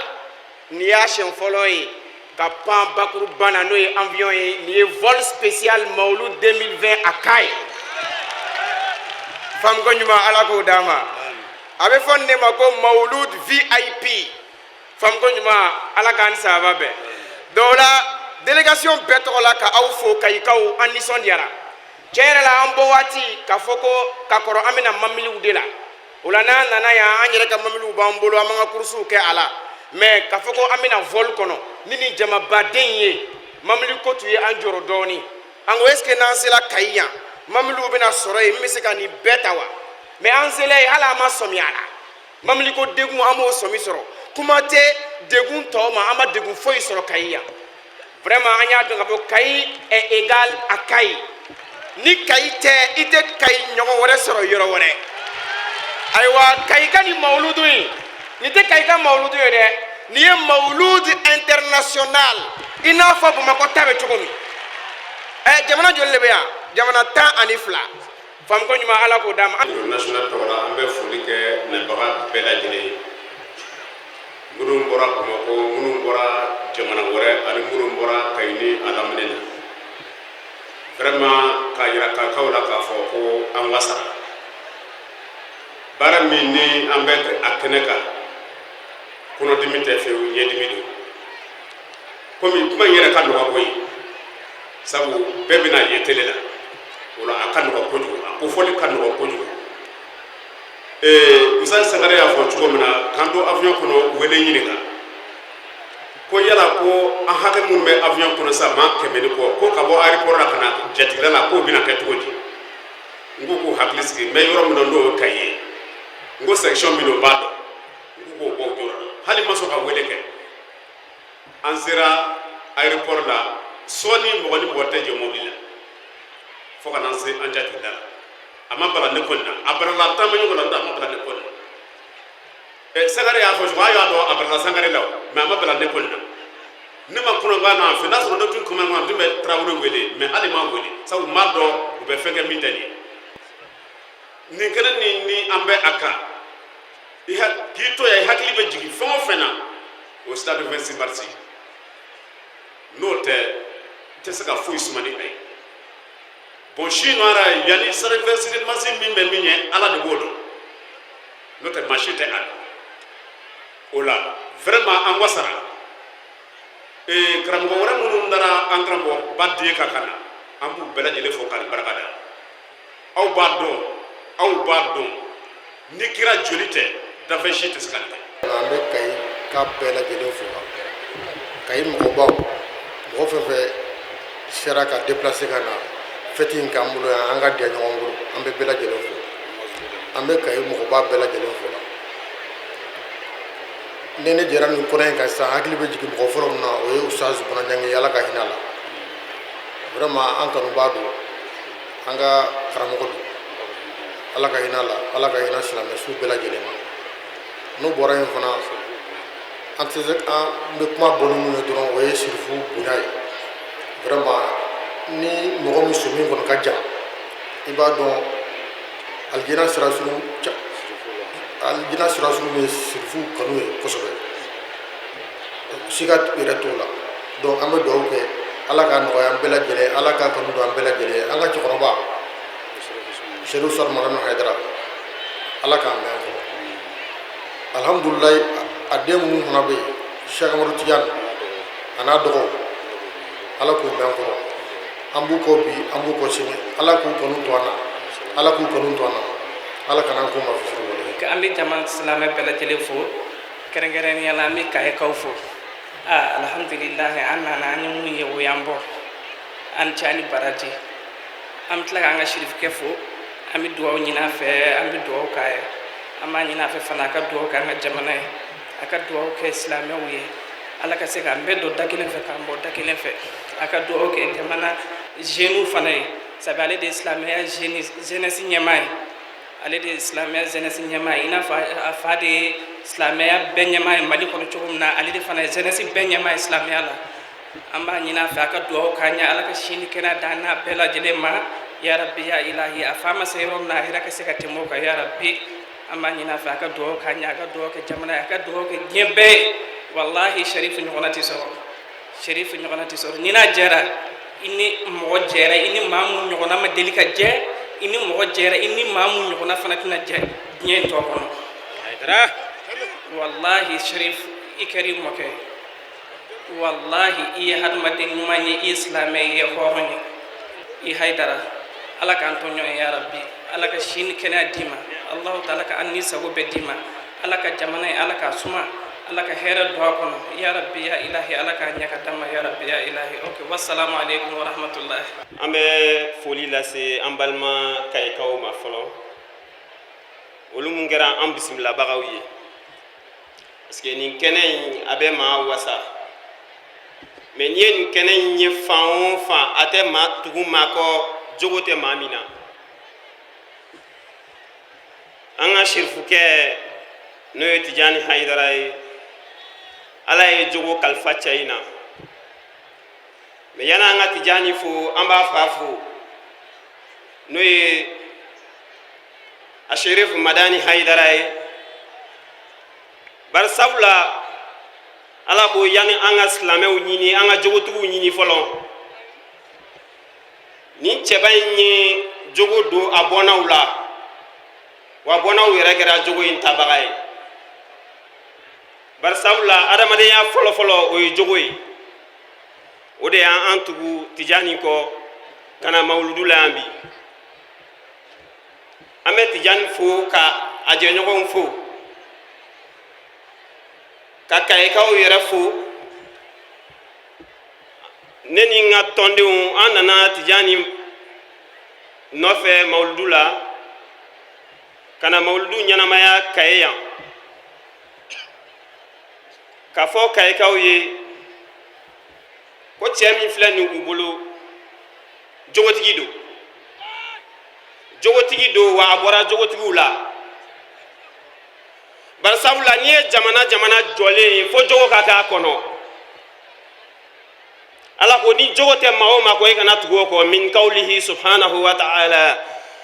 nin y'a siɲɛ fɔlɔ ye ka pan bakuruba na, n'o ye avion ye. Nin ye vol spécial Mawulud 2020 a Kayi. Faamuko ɲuman, Ala k'o d'a ma. A bɛ fɔ nin de ma ko Mawulud VIP. Faamuko ɲuman, Ala k'an ni sababa bɛn. Donc o la, délégation bɛɛ tɔgɔ la, ka aw fo. Kayikaw, an nisɔndiyara tiɲɛ yɛrɛ la. An bɔ waati k'a fɔ ko ka kɔrɔ, an bɛna mamiliw de la. O la, n'an nana yan, an yɛrɛ ka mamiliw b'an bolo, an b'an ka kurusiw kɛ a la. Mais k'a fɔ ko an bɛna vol kɔnɔ ni nin jamabaden ye, mamili ko tun ye an jɔrɔ dɔɔni. An ko est ce que n'an sera Kayi yan, mamiliw bɛna sɔrɔ yen min bɛ se ka nin bɛɛ ta wa? Mais an sela yen, hali an ma sɔmi a la. Mamili ko degun, an m'o sɔmi sɔrɔ. Kuma tɛ degun tɔw ma, an ma degun foyi sɔrɔ Kayi yan. Vraiment, an y'a dɔn k'a fɔ Kayi est égal à Kayi. Ni Kayi tɛ, i tɛ Kayi ɲɔgɔn wɛrɛ sɔrɔ yɔrɔ wɛrɛ. Ayiwa, Kayi ka nin mawuludu in, nin tɛ Kayi ka mawuludu ye dɛ, nin ye mawuludu international, i n'a fɔ Bamakɔ ta bɛ cogo min. Ɛ, jamana joli de bɛ yan? Jamana 12. Faamuko ɲuman, Ala k'o d'a ma. National tɔgɔ la, an bɛ foli kɛ nabaga bɛɛ lajɛlen ye, minnu bɔra Bamakɔ, minnu bɔra jamana wɛrɛ, ani minnu bɔra Kayi ni a lamini na. Vraiment, k'a yira kakaw la k'a fɔ ko an wasara. Baara min ni an bɛ a kɛnɛ kan, kɔnɔdimi tɛ fewu, ɲɛdimi don. Komi kuma in yɛrɛ ka nɔgɔ koyi, sabu bɛɛ bɛna ye télé la, o la a ka nɔgɔ kojugu, a kofɔli ka nɔgɔ kojugu. Musa Sangare y'a fɔ cogo min na, k'an to avion kɔnɔ, wele ɲininka ko yala ko an hakɛ minnu bɛ avion kɔnɔ sisan, maa 100 ni kɔ, ko ka bɔ aéroport la ka na jatigila la, k'o bɛna kɛ cogo di? N ko k'u hakili sigi, n bɛ yɔrɔ min na, n'o ye Kayi ye, n ko section min don, n b'a dɔn. N ko k'o bɔ u jɔyɔrɔ la, hali n ma sɔn ka wele kɛ. An sera aéroport la sɔɔni, mɔgɔ ni mɔgɔ tɛ jɛ mobili la fo ka n'an se an jatigila la. A ma bala ne kɔni na, a balala taamaɲɔgɔn la, n'o tɛ a ma bala ne kɔni na. Ɛ, Sangare y'a fɔ cogo, a y'a dɔn a balala Sangare la o, mais a ma bala ne kɔni na. Ne ma kɔnɔba n'a fɛ, n'a sɔrɔ ne tun kuma n tun bɛ Tarawele wele, mais hali ma wele, sabu n b'a dɔn u bɛ fɛn kɛ min tɛ nin ye. Nin kɛnɛ nin ni an bɛ a kan, k'i to yan, i hakili bɛ jigin fɛn o fɛn na, o stade 26 mars. N'o tɛ, i tɛ se ka foyi suma ni a ye. Bon, si nɔra yanni stade 26 mars min bɛ min ye, Ala de b'o dɔn, n'o tɛ maa si tɛ a dɔn. O la, vraiment, an wasara. Karamɔgɔ wɛrɛ minnu dara an karamɔgɔ ba den kan ka na, an b'u bɛɛ lajɛlen fo ka barika da. Aw b'a dɔn, aw b'a dɔn, ni kira joli tɛ, dafɛn si tɛ se ka nin kɛ. An bɛ Kayi ka bɛɛ lajɛlen fo, Kayi mɔgɔbaw, mɔgɔ fɛn fɛn sera ka déplacer ka na fête in k'an bolo yan, an ka diya ɲɔgɔn bolo, an bɛ bɛɛ lajɛlen fo. An bɛ Kayi mɔgɔba bɛɛ lajɛlen fo la. Ni ne jɛra nin kɔnɔ in kan sisan, hakili bɛ jigin mɔgɔ fɔlɔ min na, o ye Ustaz Bɔnɔɲangi ye, Ala ka hinɛ a la. Vraiment, an kanuba don, an ka karamɔgɔ don, Ala ka hinɛ a la, Ala ka hinɛ silamɛ su bɛɛ lajɛlen ma. N'o bɔra yen fana, an tɛ se, an bɛ kuma bɔ ni mun ye dɔrɔn, o ye sirifu bonya ye. Vraiment, ni mɔgɔ min somin kɔni ka jan, i b'a dɔn alijinɛ sira surun. Alijina sira surun min ye sirifu kanu ye kosɛbɛ, siga yɛrɛ t'o la. Donc an bɛ dugawu kɛ, Ala k'a nɔgɔya an bɛɛ lajɛlen, Ala k'a kanu don an bɛɛ lajɛlen. An ka cɛkɔrɔba Sedu Usumani Madani Hayidara, Ala k'a mɛn an kɔrɔ. Alhamdulilayi, a den minnu fana bɛ yen, Cheikh Amadu Tijani a n'a dɔgɔw, Ala k'u mɛn an kɔrɔ. An b'u kɔ bi, an b'u kɔ sini. Ala k'u kanu to an na, Ala k'u kanu to an na, Ala kana an k'u ma fitiriwale. An bɛ jama silamɛ bɛɛ lajɛlen fo, kɛrɛnkɛrɛnnenya la an bɛ Kayekaw fo. Aa, alhamdulilahi, an nana, an ye mun ye, o y'an bɔ. An cɛ ni baraji. An bɛ tila k'an ka sirifukɛ fo. An bɛ dugawu ɲini a fɛ, an bɛ dugawu k'a ye. An b'a ɲini a fɛ fana, a ka dugawu kɛ an ka jamana ye, a ka dugawu kɛ silamɛw ye, Ala ka se k'an bɛɛ don da kelen fɛ, k'an bɔ da kelen fɛ. A ka dugawu kɛ jamana jeunes fana ye, sabu ale de ye silamɛya jeunesse ɲɛmaa ye, ale de ye silamɛya jeunesse ɲɛmaa ye. I n'a fɔ a fa de ye silamɛya bɛɛ ɲɛmaa ye Mali kɔnɔ cogo min na, ale de fana ye jeunesse bɛɛ ɲɛmaa ye silamɛya la. An b'a ɲini a fɛ, a ka dugawu k'an ye, Ala ka si ni kɛnɛya d'an n'a bɛɛ lajɛlen ma, ya rabbi ya ilahi. A fa ma se yɔrɔ min na, a yɛrɛ ka se ka tɛmɛ o kan, ya rabbi. An b'a ɲini a fɛ, a ka dugawu k'an ye, a ka dugawu kɛ jamana ye, a ka dugawu kɛ diɲɛ bɛɛ ye. Walahi, Sherifu ɲɔgɔnna tɛ sɔrɔ, Sherifu ɲɔgɔnna tɛ sɔrɔ. Ni n'a jɛra, i ni mɔgɔ jɛra, i ni maa mun ɲɔgɔnna ma deli ka jɛ, i ni mɔgɔ jɛra, i ni maa mun ɲɔgɔnna fana tɛna jɛ diɲɛ in tɔ kɔnɔ. Walahi, Sherif, i kɛra i mɔkɛ ye. Walahi, i ye hadamaden ɲuman ye, i ye silamɛ ye, i ye hɔrɔn ye, i Hayidara. Ala k'an to ɲɔgɔn ye, ya rabbi. Ala ka si ni kɛnɛya d'i ma. Alahu taala ka an ni sago bɛɛ d'i ma. Ala ka jamana ye, Ala k'a suma, Ala ka hɛrɛ don a kɔnɔ, ya rabbi ya ilahi. Ala k'a ɲɛ ka d'an ma, ya rabbi ya ilahi. Ok, wassalamu alaikum wa rahmatullahi. An bɛ foli lase an balima Kayikaw ma fɔlɔ, olu mun kɛra an bisimilabagaw ye, parce que nin kɛnɛ in, a bɛ maa wasa. Mais n'i ye nin kɛnɛ in ye fan o fan, a tɛ maa tugu maa kɔ, jogo tɛ maa min na. An ka sirifukɛ, n'o ye Tijani Hayidara ye, Ala ye jogo kalifa cɛ in na. Mais yan'an ka Tijani fo, an b'a fa fo, n'o ye a Sherifu Madani Hayidara ye. Bari sabula Ala ko yanni an ka silamɛw ɲini, an ka jogotigiw ɲini fɔlɔ. Nin cɛba in ye jogo don a bɔnnaw la, wa bɔnnaw yɛrɛ kɛra jogo in tabaga ye. Bari sabula adamadenya fɔlɔfɔlɔ, o ye jogo ye. O de y'an tugu Tijani kɔ ka na mawuludu la yan bi. An bɛ Tijani fo, ka a jɛɲɔgɔnw fo, ka Kayikaw yɛrɛ fo. Ne ni n ka tɔndenw, an nana Tijani nɔfɛ mawuludu la, ka na mawuludu ɲɛnamaya Kaye yan, k'a fɔ Kayikaw ye ko cɛ min filɛ nin u bolo, jogotigi don, jogotigi don, wa a bɔra jogotigiw la. Bari sabula n'i ye jamana jamana jɔlen ye, fo jogo ka k'a kɔnɔ. Ala ko ni jogo tɛ maa o maa kɔ, i kana tugu o kɔ. Min kawlihi subhanahu wa ta'ala: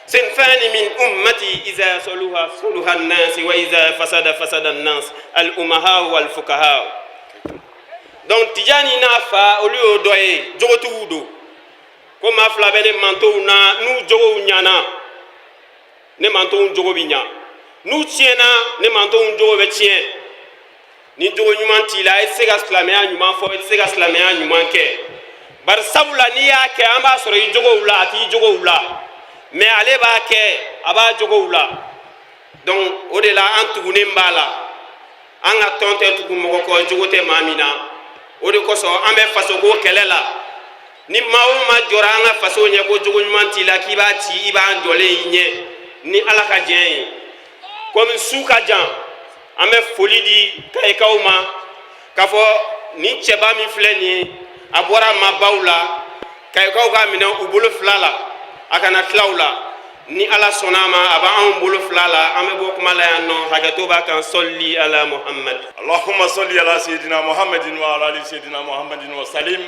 sinfani min ummati iza saluha saluha an-nas wa iza fasada fasada an-nas, al umaha wal fuqaha. Donc Tijani n'a fa, olu y'o dɔ ye, jogotigiw don. Ko maa fila bɛ ne mantonw na, n'u jogow ɲana, ne mantonw jogo bɛ ɲa, n'u tiɲɛna, ne mantonw jogo bɛ tiɲɛ. Ni jogo ɲuman t'i la, i tɛ se ka silamɛya ɲuman fɔ, i tɛ se ka silamɛya ɲuman kɛ. Bari sabula n'i y'a kɛ, an b'a sɔrɔ i jogow la, a t'i jogow la. Mais ale b'a kɛ, a b'a jogow la. Donc o de la an tugunen b'a la. An ka tɔn tɛ tugu mɔgɔ kɔ jogo tɛ maa min na. O de kosɔn an bɛ fasoko kɛlɛ la. Ni maa o maa jɔra an ka faso ɲɛ ko jogo ɲuman t'i la, k'i b'a ci, i b'an jɔlen i ɲɛ, ni Ala ka diɲɛ ye. Komi su ka jan, an bɛ foli di Kayikaw ma k'a fɔ nin cɛba min filɛ nin ye, a bɔra maabaw la. Kayikaw k'a minɛ u bolo fila la, a kana tila u la. Ni Ala sɔnna a ma, a b'anw bolo fila la. An bɛ bɔ kuma la yan nɔ, hakɛto b'a kan. Sɔli ala Muhammad. Allahumma salli ala sayyidina Muhammadin wa ala ali sayyidina Muhammadin wa salim.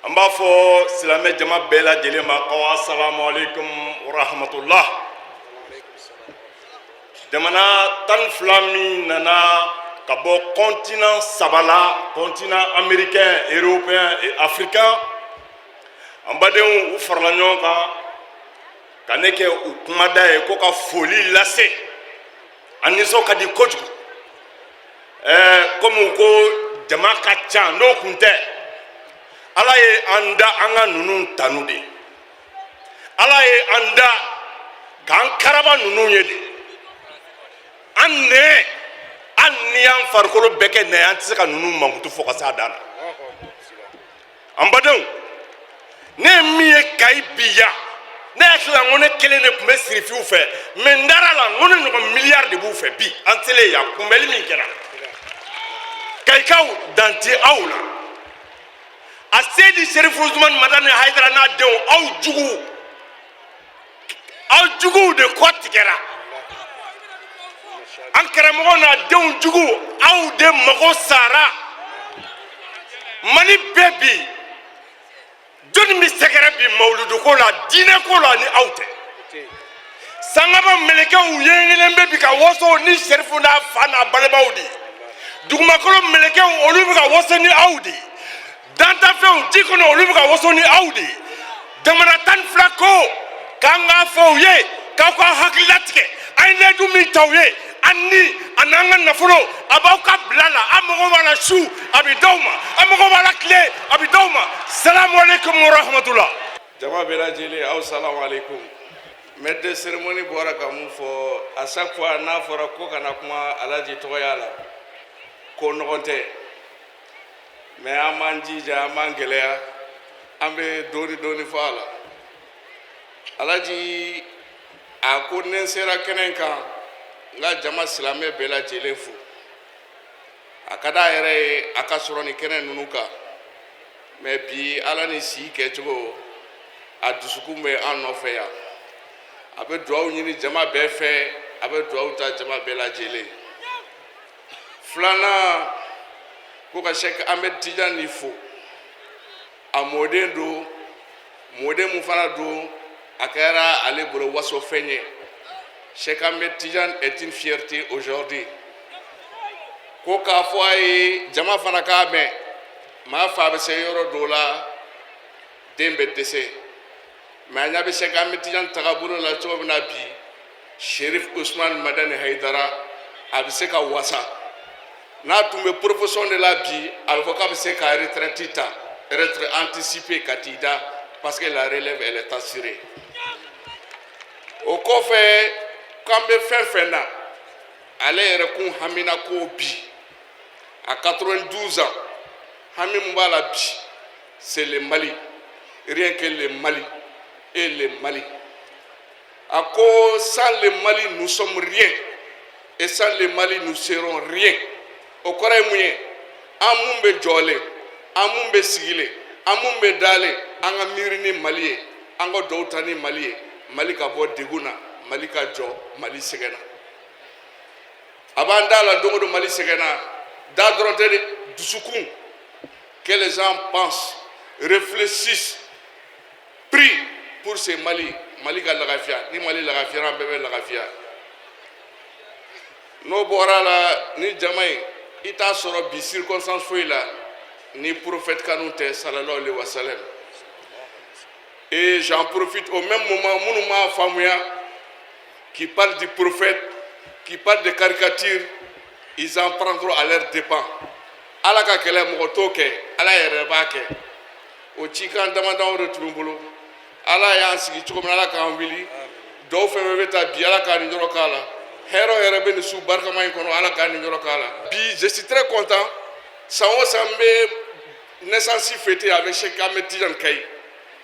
An b'a fɔ silamɛ jama bɛɛ lajɛlen ma ko assalamu alaikum wa rahmatullah. Jamana 12 min nana ka bɔ continent saba la, continent américain, européen et africain, an badenw, u farala ɲɔgɔn kan ka ne kɛ u kumada ye ko ka foli lase. An nisɔn ka di kojugu. Komi ko jama ka ca, n'o kun tɛ, Ala ye an da an ka ninnu tanu de. Ala ye an da k'an karaba ninnu ye de. An nɛn, hali n'i y'an farikolo bɛɛ kɛ nɛn, an tɛ se ka ninnu mankutu fɔ ka s'a dan na. An badenw, ne ye min ye Kayi bi yan, ne hakili la n ko ne kelen de tun bɛ sirifiw fɛ, mais n dara la n ko ne ɲɔgɔn miliyari de b'u fɛ bi. An selen yan, kunbɛli min kɛra Kayikaw, dan tɛ aw la. A Seyidi Serifu Usumani Madani Hayidara n'a denw, aw juguw, aw juguw de kɔ tigɛra. An karamɔgɔ n'a denw juguw, aw de mago sara. Mali bɛɛ bi, jɔnni bɛ sɛgɛrɛ bi mawuluduko la, diinɛko la, ni aw tɛ? Sankaba mɛlɛkɛw yengelen bɛ bi ka waso ni Serifu n'a fa n'a balimaw de ye. Dugumakolo mɛlɛkɛw, olu bɛ ka waso ni aw de ye. Dantafɛnw ji kɔnɔ, olu bɛ ka waso ni aw de ye. Jamana 12 ko k'an k'a fɔ u ye k'aw ka hakili latigɛ. An ye layidu min ta u ye, an ni a n'an ka nafolo, a b'aw ka bila la. An mago b'a la su, a bɛ d'aw ma. An mago b'a la tile, a bɛ d'aw ma. Salamu aleykum wa rahmatula. Jama bɛɛ lajɛlen, aw salamu aleykum. Maître de cérémonie bɔra ka mun fɔ? À chaque fois n'a fɔra ko ka na kuma Alaji tɔgɔya la, ko nɔgɔn tɛ, mais an b'an jija, an b'an gɛlɛya, an bɛ dɔɔni dɔɔni fɔ a la. Alaji a ko ne sera kɛnɛ kan, n ka jama silamɛ bɛɛ lajɛlen fo. A ka d'a yɛrɛ ye a ka sɔrɔ nin kɛnɛ ninnu kan, mais bi, Ala ni si kɛcogo, a dusukun bɛ an nɔfɛ yan. A bɛ dugawu ɲini jama bɛɛ fɛ, a bɛ dugawu ta jama bɛɛ lajɛlen. Filanan, ko ka Sɛki Ahmed Tijani fo. A mɔden don, mɔden mun fana don, a kɛra ale bolo wasofɛn ye. Cheikh Ahmed Tidiane est une fierté aujourd'hui. Ko k'a fɔ a ye, jama fana k'a mɛn, maa fa bɛ se yɔrɔ dɔw la, den bɛ dɛsɛ, mais an ɲɛ bɛ Cheikh Ahmed Tidiane tagabolo la cogo min na bi, Sherif Usman Madani Hayidara, a bɛ se ka wasa. N'a tun bɛ profession de la bi, a bɛ fɔ k'a bɛ se ka retraite ta, retraite anticipée, ka t'i da, parce que la relève, elle est assurée. O kɔfɛ, k'an bɛ fɛn fɛn na, ale yɛrɛ kun hamina ko bi, à 92 ans, hami mun b'a la bi, c'est le Mali, rien que le Mali et le Mali. A ko sans le Mali, nous sommes rien, et sans le Mali, nous serons rien. O kɔrɔ ye mun ye? An mun bɛ jɔlen, an mun bɛ sigilen, an mun bɛ dalen, an ka miiri ni Mali ye, an ka dɔw ta ni Mali ye, Mali ka bɔ degun na, Mali ka jɔ. Mali sɛgɛnna, a b'an da la don o don. Mali sɛgɛnna, da dɔrɔn tɛ dɛ, dusukun. Que les gens pensent, réfléchissent, prient pour ce Mali. Mali ka lagafiya. Ni Mali lagafiyara, an bɛɛ bɛ lagafiya. N'o bɔra la, ni jama ye, i t'a sɔrɔ bi circonstance foyi la ni prophète kanu tɛ, sallallahu alaihi wa sallam. Et j'en profite au même moment, minnu m'a faamuya, qui parlent du prophète, qui parlent de caricature, ils en prendront à leur dépens. Ala ka kɛlɛ, mɔgɔ t'o kɛ, Ala yɛrɛ b'a kɛ. O cikan damadamaw de tun bɛ n bolo. Ala y'an sigi cogo min na, Ala k'an wuli. Dɔw fɛn fɛn bɛ taa bi, Ala k'a ni yɔrɔ k'a la. Hɛrɛ o hɛrɛ bɛ nin su barikama in kɔnɔ, Ala k'a ni yɔrɔ k'a la. Bi, je suis très content. San o san, n bɛ naissance fêter avec Cheikh Ahmed Tidiane Kayi.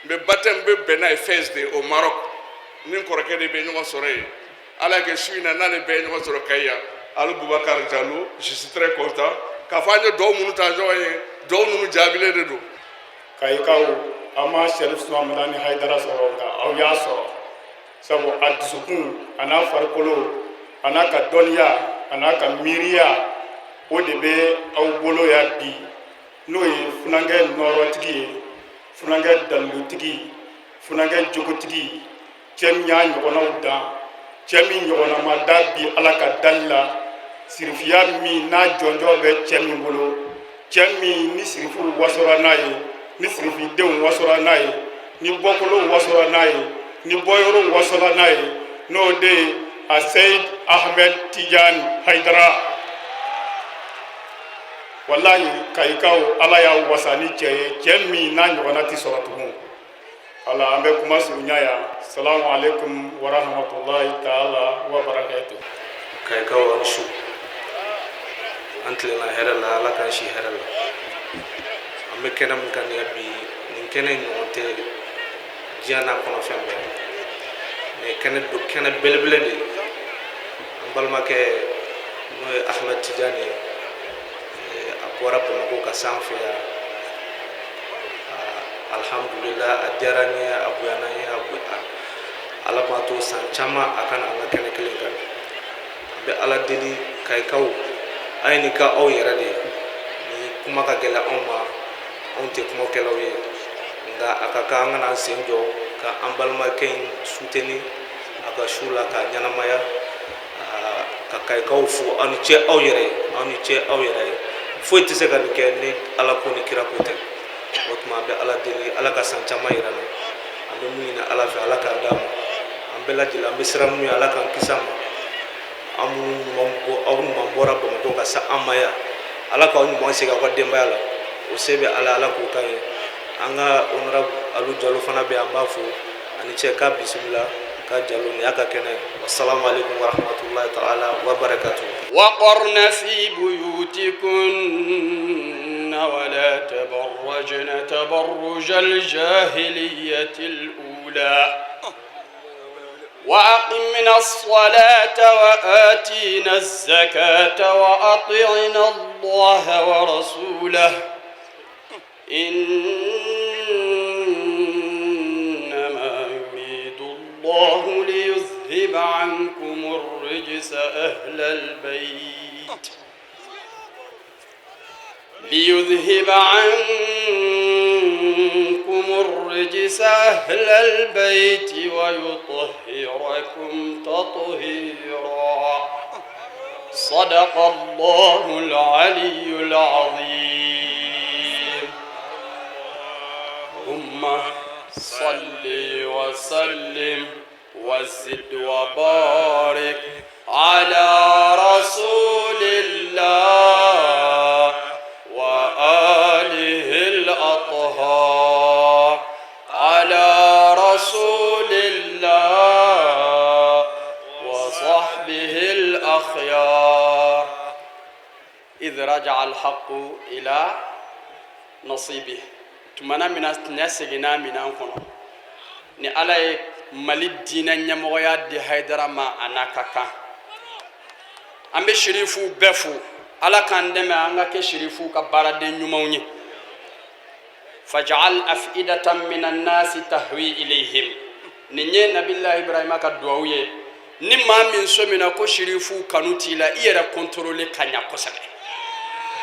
N bɛ baptême bɛ bɛn n'a ye Fès de, au Maroc. Ni n kɔrɔkɛ de bɛ ɲɔgɔn sɔrɔ yen. Ala kɛ su in na n'ale bɛɛ ye ɲɔgɔn sɔrɔ Kayi yan. Alu Bubakar Jalo, je suis très content k'a fɔ an ye dɔw minnu ta ɲɔgɔn ye, dɔw ninnu jaabilen de don. Kayikaw, an ma Sɛrif Usman Madani Hayidara sɔrɔ, nka aw y'a sɔrɔ, sabu a dusukun a n'a farikolo a n'a ka dɔnniya a n'a ka miiriya, o de bɛ aw bolo yan bi, n'o ye funankɛ nɔrɔtigi ye, funankɛ dalilutigi, funankɛ jogotigi, cɛ min y'a ɲɔgɔnnaw dan. Cɛ min ɲɔgɔnna ma da bi Ala ka dali la, sirifiya min n'a jɔnjɔn bɛ cɛ min bolo, cɛ min ni sirifuw wasora n'a ye, ni sirifidenw wasora n'a ye, ni bɔkolow wasora n'a ye, ni bɔyɔrɔw wasora n'a ye, n'o de ye a Seyid Ahmed Tijani Hayidara. Walahi, Kayikaw, Ala y'a wasa ni cɛ ye, cɛ min n'a ɲɔgɔnna tɛ sɔrɔ tugun. Ala, an bɛ kuma surunya yan. Salamu aleykum wa rahmatulahi taala wa barakatu. Kayikaw, aw ni su. An tilenna hɛrɛ la, Ala k'an si hɛrɛ la. An bɛ kɛnɛ min kan nin ye bi, nin kɛnɛ in ɲɔgɔn tɛ diɲɛ n'a kɔnɔfɛn bɛɛ. Nin ye kɛnɛ don, kɛnɛ belebele de ye. An balimakɛ n'o ye Ahmed Tijani ye, a bɔra Bamakɔ ka s'an fɛ yan. Alhamdulillah, a diyara n ye, a bonyana n ye. Ala b'a to san caman a ka na an ka kɛnɛ kelen kan. An bɛ Ala deli, Kayikaw, a ye nin kɛ aw yɛrɛ de ye. Ni kuma ka gɛlɛn anw ma, anw tɛ kumakɛlaw ye, nka a ka kan an kana an sen jɔ ka an balimakɛ in soutenir a ka su la k'a ɲɛnamaya, ka Kayikaw fo. Aw ni ce aw yɛrɛ ye, aw ni ce aw yɛrɛ ye. Foyi tɛ se ka nin kɛ ni Ala ko ni kira ko tɛ. O tuma an bɛ Ala deli, Ala ka san caman yira an na. An bɛ mun ɲini Ala fɛ, Ala k'a d'an ma. An bɛɛ lajɛlen, an bɛ siran mun ye, Ala k'an kisi a ma. An minnu ɲuman bɔ, aw ɲuman bɔra Bamakɔ ka se an ma yan, Ala k'aw ɲuman segin aw ka denbaya la. O se bɛ Ala, Ala k'o k'an ye. An ka honorable Alu Jalo fana bɛ yan, an b'a fo ani cɛ k'a bisimila k'a Jalo nin y'a ka kɛnɛ. Wasalamu aleykum warahmatulahi taala wa barakatuh. وقرن في بيوتكن ولا تبرجن تبرج الجاهلية الأولى وأقمنا الصلاة وآتينا الزكاة وأطعنا الله ورسوله إنما يريد الله ليذهب عنكم الرجس أهل البيت ليذهب عنكم الرجس أهل البيت ويطهركم تطهيرا. صدق الله العلي العظيم. اللهم صل وسلم وزد وبارك على رسول الله وآله الأطهار، على رسول الله وصحبه الأخيار. إذ رجع الحق إلى نصيبه. Tumana min na tiɲɛ seginna minɛn kɔnɔ ni Ala ye Mali diinɛ ɲɛmɔgɔya di Hayidara ma, a n'a ka kan. An bɛ sirifuw bɛɛ fo. Ala k'an dɛmɛ an ka kɛ sirifuw ka baaraden ɲumanw ye. Faj'al af'idatan minan nasi tahwi ilayhim. Nin ye Nabilahi Ibrahima ka duwawu ye. Ni maa min sɔmina ko sirifuw kanu t'i la, i yɛrɛ contrôler ka ɲa kosɛbɛ.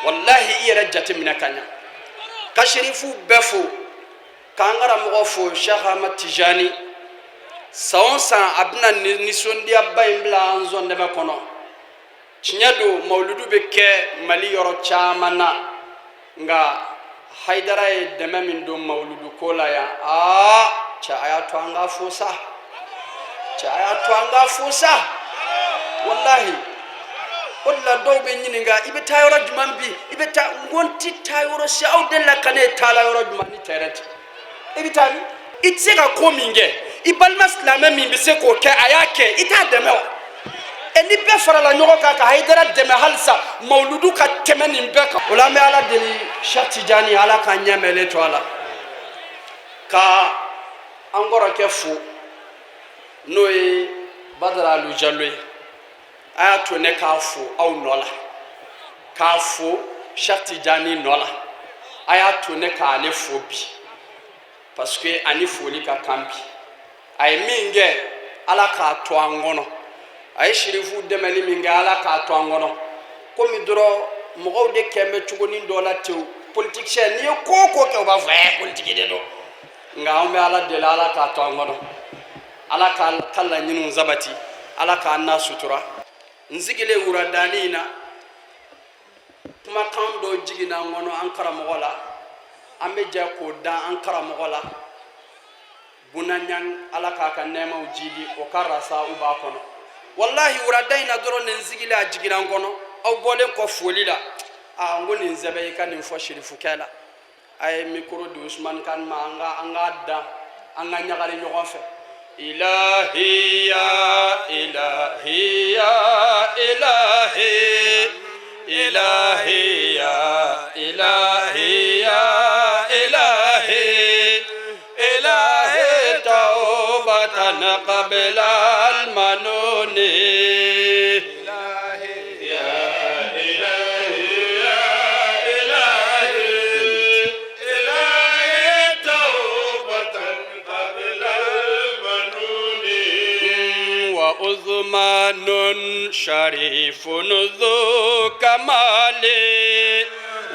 Walahi, i yɛrɛ jateminɛ ka ɲa. Ka sirifuw bɛɛ fo, k'an karamɔgɔ fo, Sheikh Ahmad Tijani. San o san a bɛna nisɔndiyaba in bila an sɔndɛmɛ kɔnɔ. Tiɲɛ don, mawuludu bɛ kɛ Mali yɔrɔ caman na, nka Hayidara ye dɛmɛ min don mawuludu ko la yan, aa cɛ, a y'a to an k'a fo sa. Cɛ, a y'a to an k'a fo sa. Walahi, o de la dɔw bɛ ɲininka: i bɛ taa yɔrɔ jumɛn bi? I bɛ taa? N ko n ti taa yɔrɔ si. Aw delila ka ne ye taa la yɔrɔ jumɛn ni tɛrɛn tɛ? I bɛ taa min? I tɛ se ka ko min kɛ, i balima silamɛ min bɛ se k'o kɛ, a y'a kɛ, i t'a dɛmɛ wa? Ɛ, ni bɛɛ farala ɲɔgɔn kan ka Hayidara dɛmɛ halisa, mawuludu ka tɛmɛ nin bɛɛ kan. O la an bɛ Ala deli, Cheikh Tijani, Ala k'an ɲɛmɛlen to a la. Ka an kɔrɔkɛ fo, n'o ye Badara Alu Jalo ye. A y'a to ne k'a fo aw nɔ la, k'a fo Cheikh Tijani nɔ la. A y'a to ne k'ale fo bi, parce que ani foli ka kan bi. A ye min kɛ, Ala k'a to an kɔnɔ. A ye sirifu dɛmɛli min kɛ, Ala k'a to an kɔnɔ. Komi dɔrɔn mɔgɔw de kɛn bɛ cogonin dɔ la tewu, politicien, n'i ye ko o ko kɛ, u b'a fɔ ɛɛ politiki de don. Nka an bɛ Ala deli, Ala k'a to an kɔnɔ, Ala k'a ka laɲiniw sabati. Ala k'an n'a sutura. N sigilen wuradani in na, kumakan dɔ jiginna n kɔnɔ an karamɔgɔ la. An bɛ jɛ k'o da an karamɔgɔ la Bunaɲang, Ala k'a ka nɛɛmaw jidi, o ka rasa u b'a kɔnɔ. Walahi, wurada in na dɔrɔn, nin sigilen, a jiginna n kɔnɔ. Aw bɔlen kɔ foli la, aa, n ko nin sɛbɛn i ka nin fɔ sirifukɛ la. A ye mikoro di Usumani Kan ma, an k'a da, an ka ɲagari ɲɔgɔn fɛ. Ilahiya, ilahiya, ilahi, ilahiya, ilahiya, ilahi, ilahi, tawbatan qabla almanuni. وعثمان شريف ذو كمال،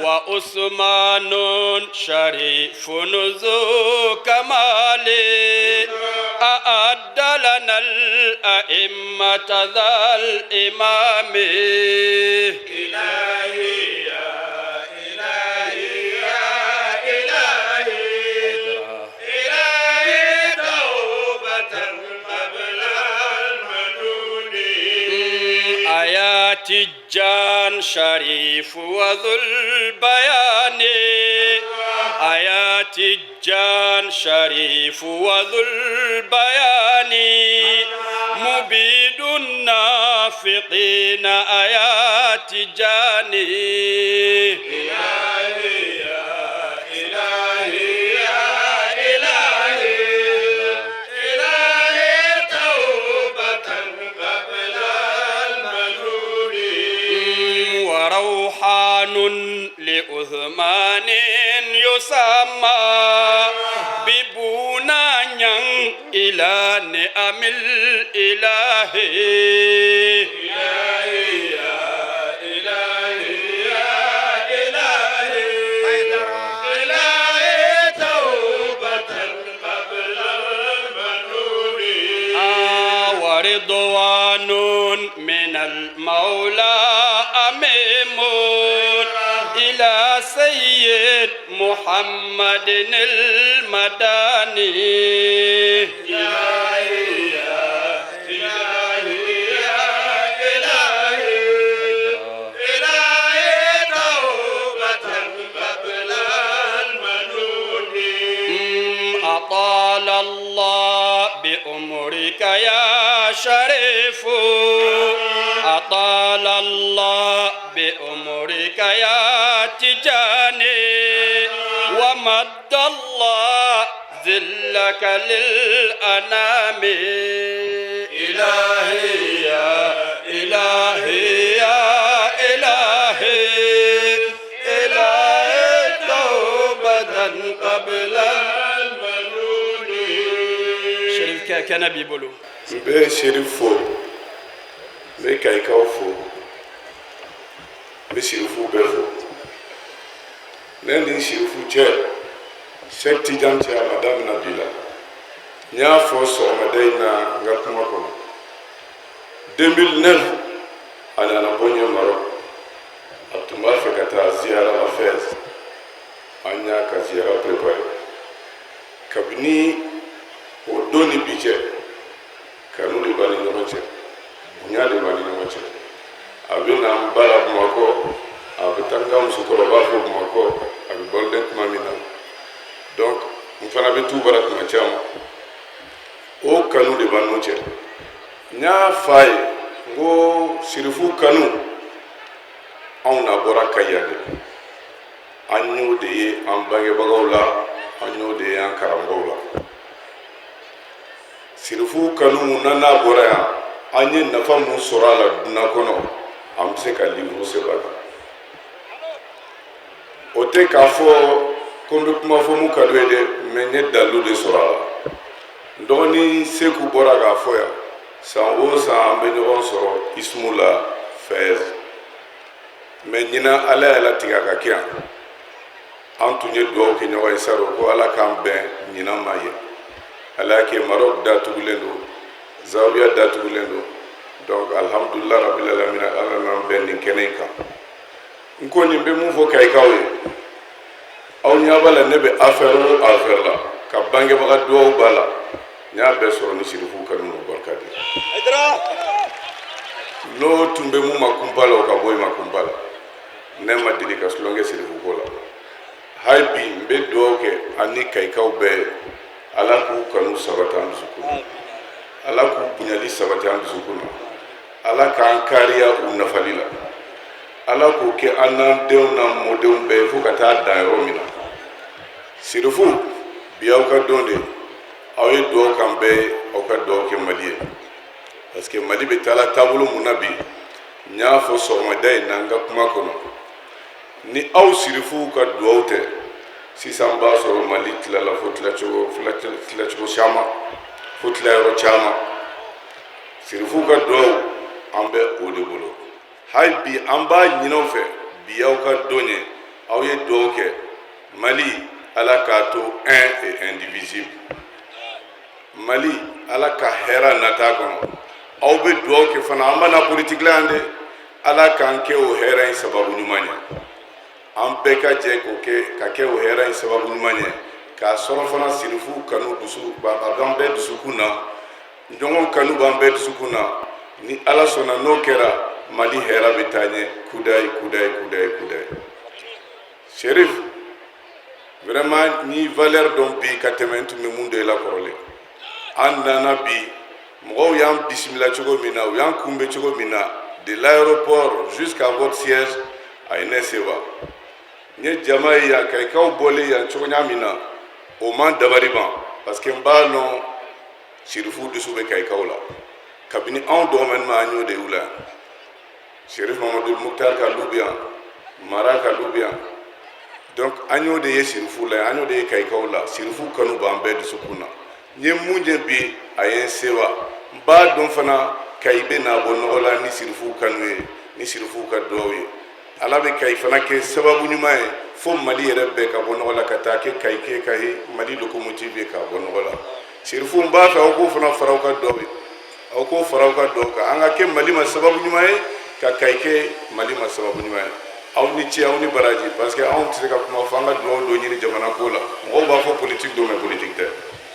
وعثمان شريف ذو كمال، أعد لنا الأئمة ذا الإمام. إلهي يا إلهي يا إلهي، إلهي توبة قبل المنون. أيا تجان شريف وذو البيان، أيا تجان شريف وذو البيان، مبيد النافقين أيا تجاني. إلهي يا إلهي يا إلهي، إلهي توبة قبل المنون. وروحان لأثمان يسمى ببنانيا إلى نعم الإله. إلهي يا إلهي يا إلهي، إلهي توبة قبل المنون. ورضوان من المولى أميم إلى سيد محمد المداني. إلهي يا إلهي يا إلهي، إلهي توبة قبل المنون. أطال الله بأمرك يا شريف، أطال الله بأمرك يا تجاني، ومد الله ذلك للأنام. إلهي يا إلهي يا إلهي، إلهي توبة قبل المنون. Sherif kɛnɛ b'i bolo. N bɛ Sherif fo, n bɛ Kayikaw fo, n bɛ Sherifu bɛɛ fo. Ne ni Sherifu cɛ, Sɛki Tijan cɛ, a ma daminɛ bi la. N y'a fɔ sɔgɔmada in na n ka kuma kɔnɔ, 2009 a nana bɔ n ye Maroc. A tun b'a fɛ ka taa ziyara la Fès. An y'a ka ziyara préparé. Kabini o don ni bi cɛ, kanu de b'an ni ɲɔgɔn cɛ, bonya de b'an ni ɲɔgɔn cɛ. A bɛ na n ba la Bamakɔ, a bɛ taa n ka musokɔrɔba fo Bamakɔ, a bɛ balolen tuma min na. Donc n fana bɛ t'u bara tuma caman. O kanu de b'an n'u cɛ. N y'a f'a ye, n ko Sirifu kanu, anw na bɔra Kayi yan de. An y'o de ye an bangebagaw la, an y'o de ye an karamɔgɔw la. Sirifu kanu mun na n'a bɔra yan, an ye nafa mun sɔrɔ a la dunan kɔnɔ, an bɛ se ka livre sɛbɛn a kan. O tɛ k'a fɔ ko n bɛ kuma fɔ mun ka d'o ye dɛ, mais n ye dalilu de sɔrɔ a la. N dɔgɔnin Seku bɔra k'a fɔ yan, san o san an bɛ ɲɔgɔn sɔrɔ Ismu la Fès, mais ɲinan Ala y'a latigɛ a ka kɛ yan. An tun ye dugawu kɛ ɲɔgɔn ye saro ko Ala k'an bɛn ɲinan ma ye. Ala y'a kɛ Maroc datugulen don, Zawiya datugulen don. Donc alhamdulillah rabbil alamin, Ala n'an bɛn nin kɛnɛ in kan. N ko nin bɛ mun fɔ Kayikaw ye, aw ɲɛ b'a la, ne bɛ affaire o affaire la, ka bangebaga duwawu b'a la, n y'a bɛɛ sɔrɔ ni sirifu kanu n'u barika de ye. N'o tun bɛ mun ma kunpa la, o ka bɔ i ma kunpa la. Ne ma deli ka tulonkɛ sirifu ko la. Hali bi n bɛ dugawu kɛ an ni Kayikaw bɛɛ ye, Ala k'u kanu sabati an dusukun na, Ala k'u bonyali sabati an dusukun na, Ala k'an kariya u nafali la, Ala k'o kɛ an n'an denw n'an mɔdenw bɛɛ ye fo ka taa dan yɔrɔ min na. Sirifu, bi aw ka don de, aw ye dugawu k'an bɛɛ ye, aw ka dugawu kɛ Mali ye, parce que Mali bɛ taala taabolo mun na bi, n y'a fɔ sɔgɔmada in na n ka kuma kɔnɔ, ni aw sirifuw ka dugawu tɛ, sisan b'a sɔrɔ Mali tilala fo tilacogo tilacogo caman, fo tilayɔrɔ caman. Sirifuw ka dugawu an bɛ o de bolo. Hali bi an b'a ɲini aw fɛ, bi aw ka don ye, aw ye dugawu kɛ Mali, Ala k'a to un et indivisible. Mali, Ala ka hɛrɛ nata kɔnɔ. Aw bɛ dugawu kɛ fana, an ma na politiki la yan dɛ, Ala k'an kɛ o hɛrɛ in sababu ɲuman ye. An bɛɛ ka jɛ k'o kɛ, ka kɛ o hɛrɛ in sababu ɲuman ye, k'a sɔrɔ fana sirifuw kanu dusu a b'an bɛɛ dusukun na, ɲɔgɔn kanu b'an bɛɛ dusukun na. Ni Ala sɔnna, n'o kɛra, Mali hɛrɛ bɛ taa ɲɛ kudayi kudayi kudayi kudayi. Serif, vraiment n y'i valeur dɔn bi ka tɛmɛ n tun bɛ mun dɔn i la kɔrɔlen. An nana bi, mɔgɔw y'an bisimila cogo min na, u y'an kunbɛn cogo min na, de l'aéroport jusqu'à votre siège, a ye ne sewa. N ye jama ye yan, Kayikaw bɔlen yan cogoya min na, o man dabali ban, parce que n b'a lɔn sirifu dusu bɛ Kayikaw la. Kabini anw dɔgɔmɛni ma, an y'o de y'u la yan. Serif Mamadu Muktar ka lu bɛ yan, Mara ka lu bɛ yan. Donc an y'o de ye sirifu la yan, an y'o de ye Kayikaw la. Sirifu kanu b'an bɛɛ dusukun na. N ye mun ye bi, a ye n sewa. N b'a dɔn fana Kayi bɛ na bɔ nɔgɔ la ni sirifu kanu ye, ni sirifu ka duwawu ye. Ala bɛ Kayi fana kɛ sababu ɲuman ye fo Mali yɛrɛ bɛɛ ka bɔ nɔgɔ la, ka taa kɛ Kayi kɛ Kayi Mali locomotive ye k'a bɔ nɔgɔ la. Sirifu, n b'a fɛ aw k'o fana fara aw ka duwawu ye, aw k'o fara aw ka duwawu kan, an ka kɛ Mali ma sababu ɲuman ye, ka Kayi kɛ Mali ma sababu ɲuman ye. Aw ni ce, aw ni baraji, parce que anw tɛ se ka kuma fo an ka duwawu dɔ ɲini jamana ko la. Mɔgɔw b'a fɔ politique don, mais politique tɛ.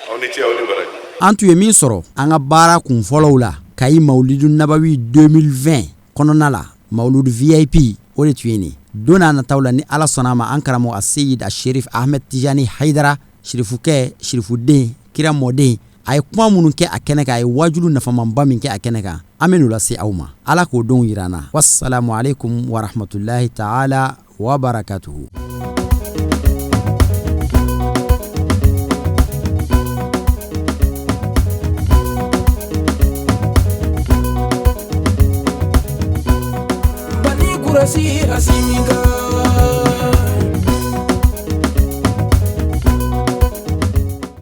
Aw ni ce, aw ni baraji. An tun ye min sɔrɔ an ka baara kun fɔlɔw la Kayi Mawuludu Nabawi 2020 kɔnɔna la, Mawuludu VIP, o de tun ye nin. Don n'a nataw la, ni Ala sɔnna a ma, an karamɔgɔ Aseyid Asherif Ahmed Tijani Hayidara, sirifukɛ, sirifuden, kira mɔden, a ye kuma minnu kɛ a kɛnɛ kan, a ye waajulu nafamanba min kɛ a kɛnɛ kan, an bɛ n'o lase aw ma. Ala k'o donw yira an na. Wasalamu aleykum warahmatulahi taala wabarakatuhu. Bani kurasi asimika.